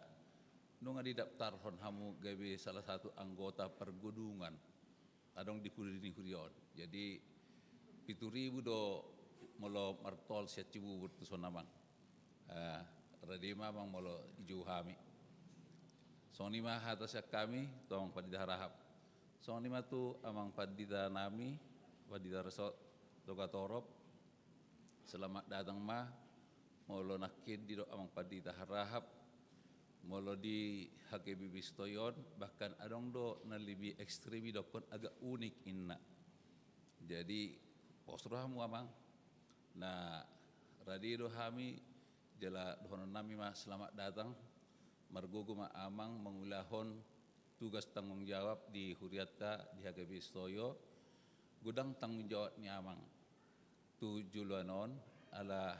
nunga didaftarhon hamu gabe salah satu anggota pargodungan adong di pudi ni huria on. Jadi pitu ribu do molo martol sian Cibubur tu son, amang. Eh, rade ma, amang, molo dijou hami. Songon i ma hata sian hami tu amang pandita Harahap. Songon i ma tu amang panditanami, pandita Resort Togatorop. Selamat datang ma. Molo nangkin didok amang pandita Harahap, molo di H K B P Sitohi on, bahkan adong do na lebih ekstrim, didokkon agak unik inna. Jadi pos rohamu, amang. Na rade do hami, jala dohononnami ma selamat datang. Margogo ma amang mangulahon tugas tanggung jawab di hurianta di H K B P Sitohi on. Godang tanggung jawab ni amang tu joloan on, ala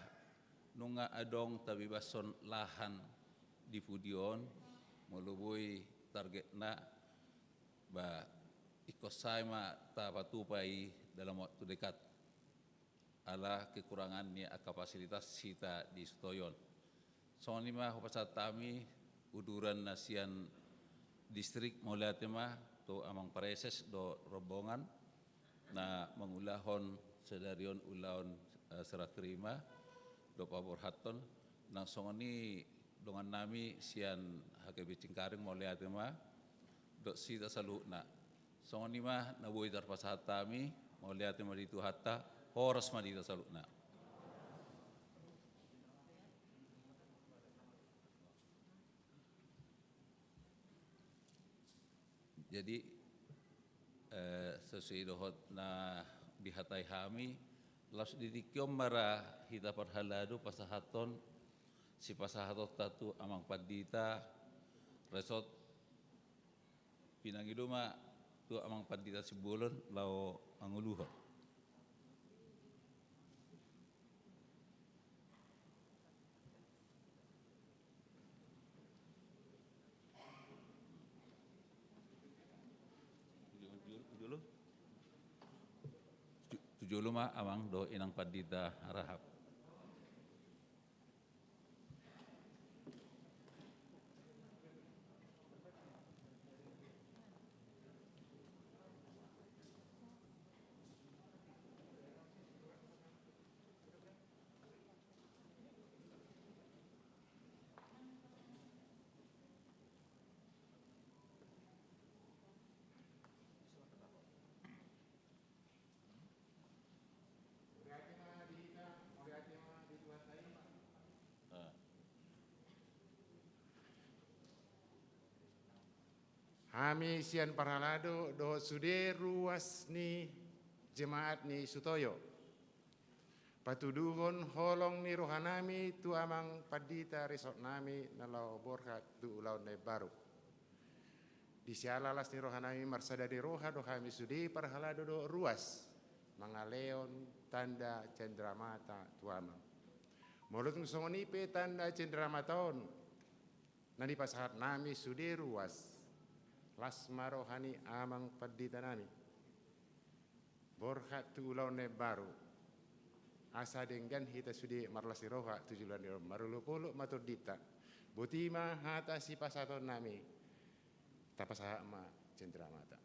nunga adong tabebashon lahan di pudi on. Molo boi targetna, ba, ingkon sae ma tapatupa i dalam waktu dekat. Ala kekurangan ni angka fasilitas hita di Sitohi on. Songon i ma hupasahat hami uduran na sian distrik, mauliate ma tu amang pareses dohot rombongan na mangulahon sadari on ulaon, eh, serah terima dohot paborhathon. Nang songon i dongannami sian H K B P Cengkareng, mauliate ma dohot hita saluhutna. Songon i ma na boi tarpasahat hami, mauliate ma di Tuhanta, horas ma di hita saluhutna. Jadi, eh, sesuai dohot na dihatai hami, laos di tingki on ma ra hita parhalado pasahathon sipasahatonta tu amang pandita Resort. Pinangido ma tu amang pandita Simbolon laho manguluhon. Tu jolo ma amang dohot inang pandita Harahap. Hami sian parhalado dohot sude ruas ni jemaat ni Sitohi on, patuduhon holong ni rohanami tu amang pandita resortnami na laho borhat tu ulaon na imbaru. Di siala las ni rohanami, marsada ni roha do hami sude parhalado dohot ruas mangalehon tanda cendramata tu amang. Molo tung songon i pe tanda cendramata on na nipasahatnami sude ruas, las ma roha ni amang panditanami borhat tu ulaon na imbaru, asa denggan hita sude marlas ni roha tu joloan on, marolopolop ma tondinta. Boti ma hata sipasahatonnami, tapasahat ma cendramata.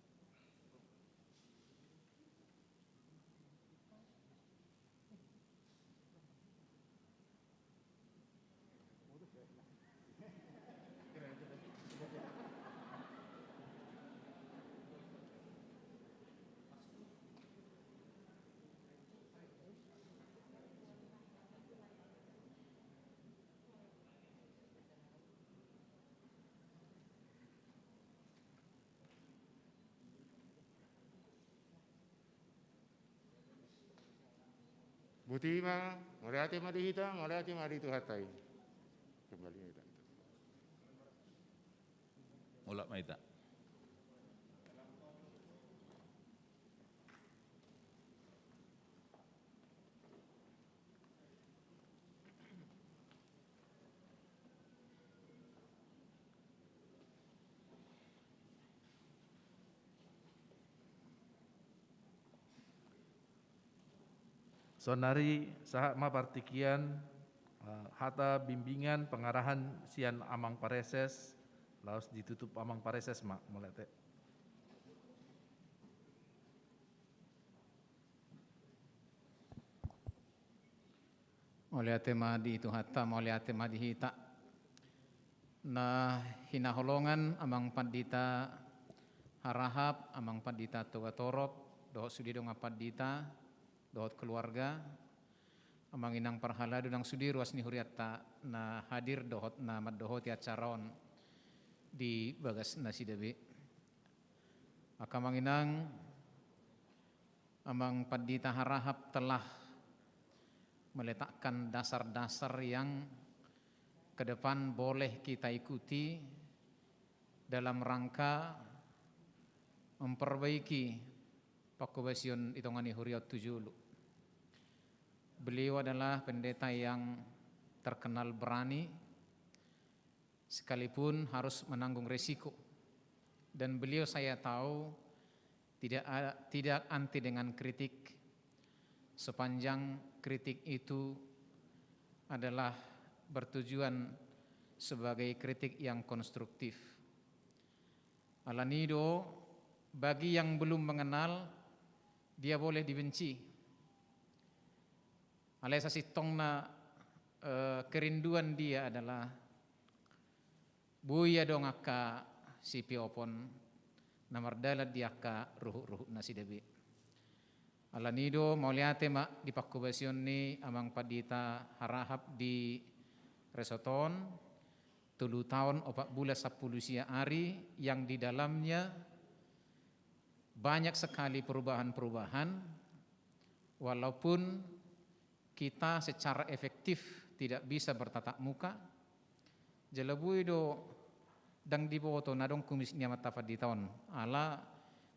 Boti ma, mauliate ma di hita, mauliate ma di Tuhanta i. Kembali ma hita. Mulak ma hita. Saonari sahat ma partingkian, eh, hata bimbingan pengarahan sian Amang Pareses, laos ditutup Amang Pareses ma, mauliate. Mauliate ma di Tuhanta, mauliate ma di hita. Na hinaholongan Amang Pandita Harahap, Amang Pandita Togatorop, dohot sude dongan pandita, dohot keluarga, Amang Inang parhalado nang sude ruas ni hurianta na hadir dohot na mandohoti acara on di bagas nasida be. Angka Amang Inang, Amang Pandita Harahap telah meletakkan dasar-dasar yang ke depan boleh kita ikuti dalam rangka memperbaiki pangkobasion i tonga ni huria on tu jolo. Beliau adalah pendeta yang terkenal berani, sekalipun harus menanggung resiko. Dan beliau, saya tahu, tidak a-, tidak anti dengan kritik, sepanjang kritik itu adalah bertujuan sebagai kritik yang konstruktif. Alani do, bagi yang belum mengenal, dia boleh dibenci. Alai sasintongna, eh, kerinduan dia adalah boi adong angka sipiopon na mardalan di angka ruhut-ruhut nasida be. Alani do, mauliate ma di pangkobasion ni Amang Pandita Harahap di resort on, tolu taon opat bulan sampulu sia ari yang di dalamnya banyak sekali perubahan-perubahan, walaupun kita secara efektif tidak bisa bertatap muka, jala boi do ndang diboto na adong kumis ni amanta pandita on, ala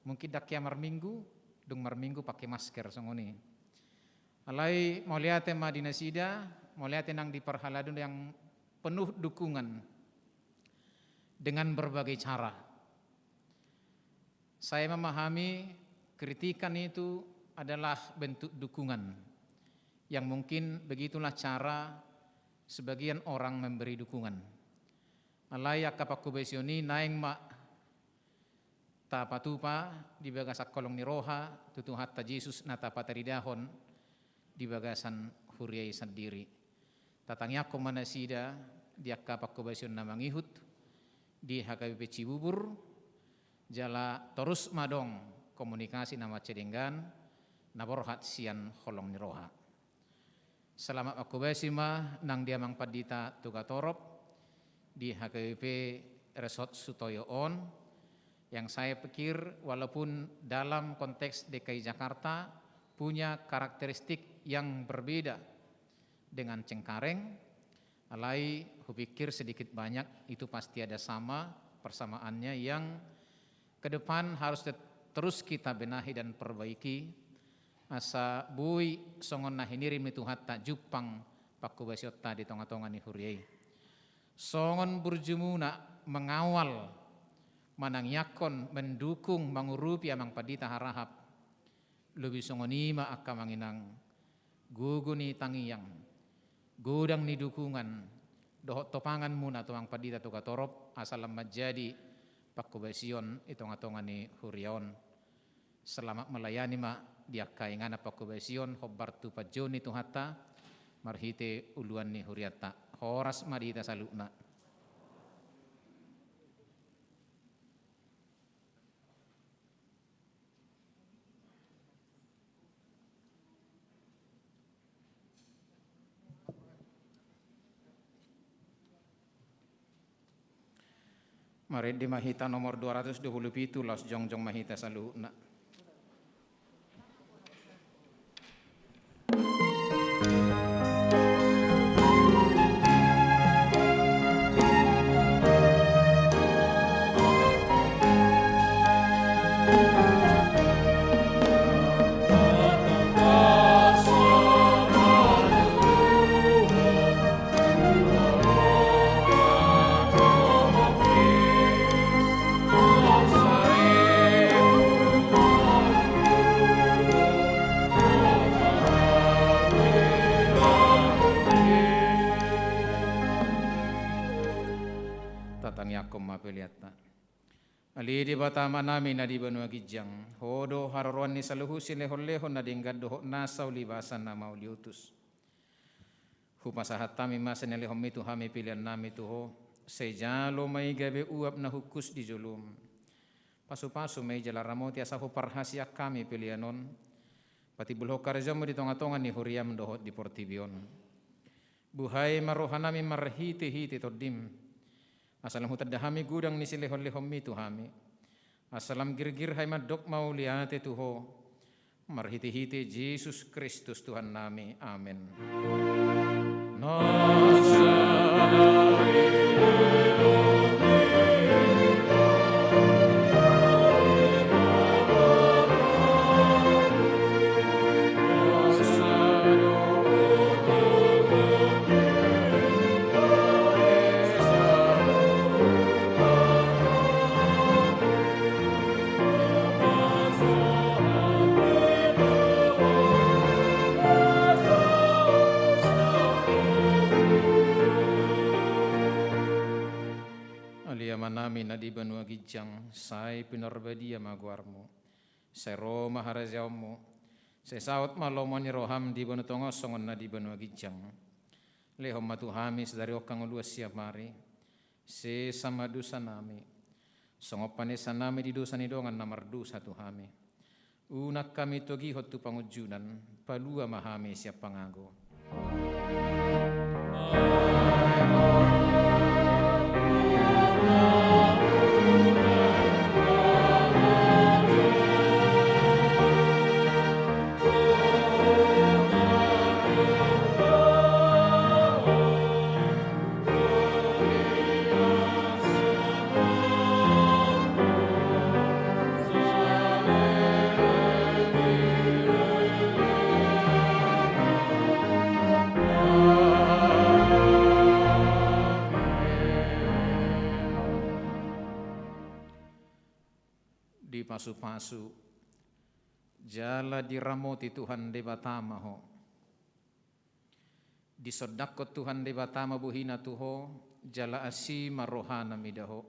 mungkin ndang hea marminggu, dung marminggu pake masker songon i. Alai mauliate ma di nasida, mauliate nang di parhalado yang penuh dukungan dengan berbagai cara. Saya memahami kritikan itu adalah bentuk dukungan yang mungkin begitulah cara sebagian orang memberi dukungan. Alai angka pangkobasion i naeng ma tapatupa di bagasan holong ni roha tu Tuhanta Jesus na tapataridahon di bagasan huria i sandiri. Tatangiangkon ma nasida di angka pangkobasion na mangihut di H K B P Cibubur, jala torus ma adong komunikasi na mansai denggan na borhat sian holong ni roha. Selamat mangkobasi ma nang di Amang Pandita Togatorop di H K B P Resort Sutoyo on, yang saya pikir walaupun dalam konteks D K I Jakarta punya karakteristik yang berbeda dengan Cengkareng, alai hupikir sedikit banyak itu pasti ada sama persamaannya yang ke depan harus tet-, terus kita benahi dan perbaiki, asa boi songon na hinirim ni Tuhanta jumpang pangkobasionta di tonga-tonga ni huria i. Songon burjumuna mengawal, manangiangkon, mendukung, mangurupi Amang Pandita Harahap, lobi songon i ma angka Amang Inang, gogo ni tangiang, godang ni dukungan dohot topanganmuna tu Amang Pandita Togatorop asa lam manjadi pangkobasion i tonga-tonga ni huria on. Selamat melayani ma di angka inganan pangkobasion, hombar tu panjou ni Tuhanta marhite uluan ni hurianta. Horas ma di hita saluhutna. Marende ma hita nomor dua ratus dua puluh pitu, laos jongjong ma hita saluhutna. Tangiangkon ma peleanta. Ale Debata Amanami na di banua ginjang, Ho do haroroan ni saluhut silehonlehon na denggan dohot nasa ulibasan na mauliutus. Hupasahat hami ma sian na nilehonMi tu hami peleannami tu Ho, sai jalo ma i gabe uap na hungkus di jolom. Pasupasu ma i jala ramoti asa huparhasian hami pelean on patimbulhon karejamMu di tongatonga ni huriaM dohot di portibi on. Buhai ma rohanami marhitehite TondiM, asa lam hutanda hami godang ni silehonlehonMi tu hami, asa lam girgir hami mandok mauliate tu Ho, marhitehite Jesus Kristus Tuhannami. Amen. Ale Amanami na di banua ginjang, sai pinarbadia ma goarMu. Sai ro ma harajaonMu. Sai saut ma lomo ni rohaM di banua tonga on songon na di banua ginjang. Lehon ma tu hami sadari on hangoluan siapari. Sesa ma dosanami, songon panesanami di dosa ni dongan na mardosa tu hami. Unang hami togihon tu pangunjunan, palua ma hami sian pangago. Dipasupasu jala diramoti Tuhan Debata ma ho. Disondangkon Tuhan Debata ma bohiNa tu ho, jala asi ma rohaNa mida ho.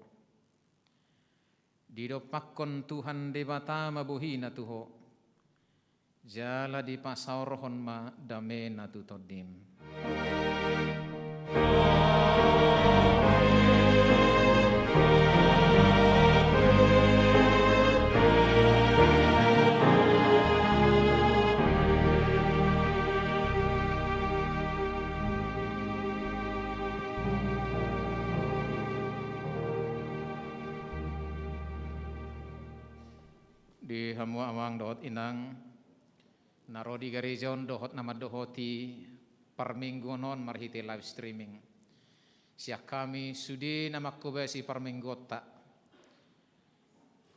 Didompakkon Tuhan Debata ma bohiNa tu ho, jala dipasaorhon ma dameNa tu tondim. Di hamu amang dohot inang, na ro di gareja on dohot na mandohoti parmingguon on marhite live streaming. Sian hami sude na manghobasi parmingguonta,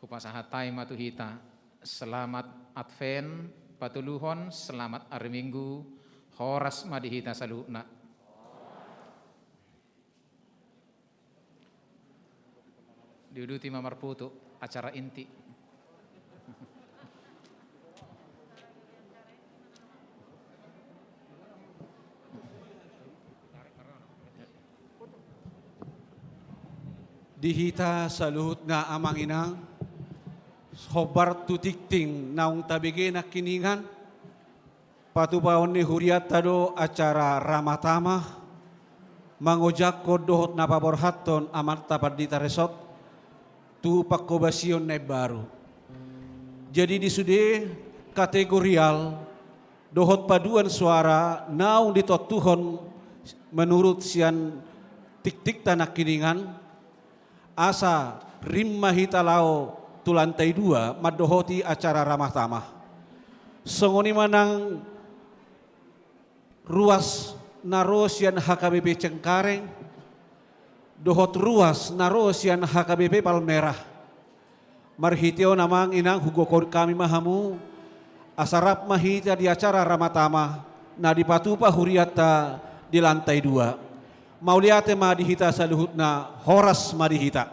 hupasahat hami ma tu hita selamat Advent, patoluhon selamat ari Minggu, horas ma di hita saluhutna. Diuduti ma marpoto acara inti. Di hita saluhutna amang inang, hombar tu tingting naung tabege nangkiningan, patupaon ni hurianta do acara Ramatama, mangojakhon dohot na paborhathon amanta pandita resort tu panghobasion na imbaru. Jadi di sude kategorial dohot paduan suara naung ditontuhon menurut sian tingtingta nangkiningan, asa rim ma hita laho tu lantai dua mandohoti acara Ramatama. Songon i ma nang ruas na ro sian H K B P Cengkareng, dohot ruas na ro sian H K B P Palmerah. Marhite on amang inang, hugokhon hami ma hamu, asa rap ma hita di acara Ramatama na dipatupa hurianta di lantai dua. Mauliate ma di hita saluhutna, horas ma di hita.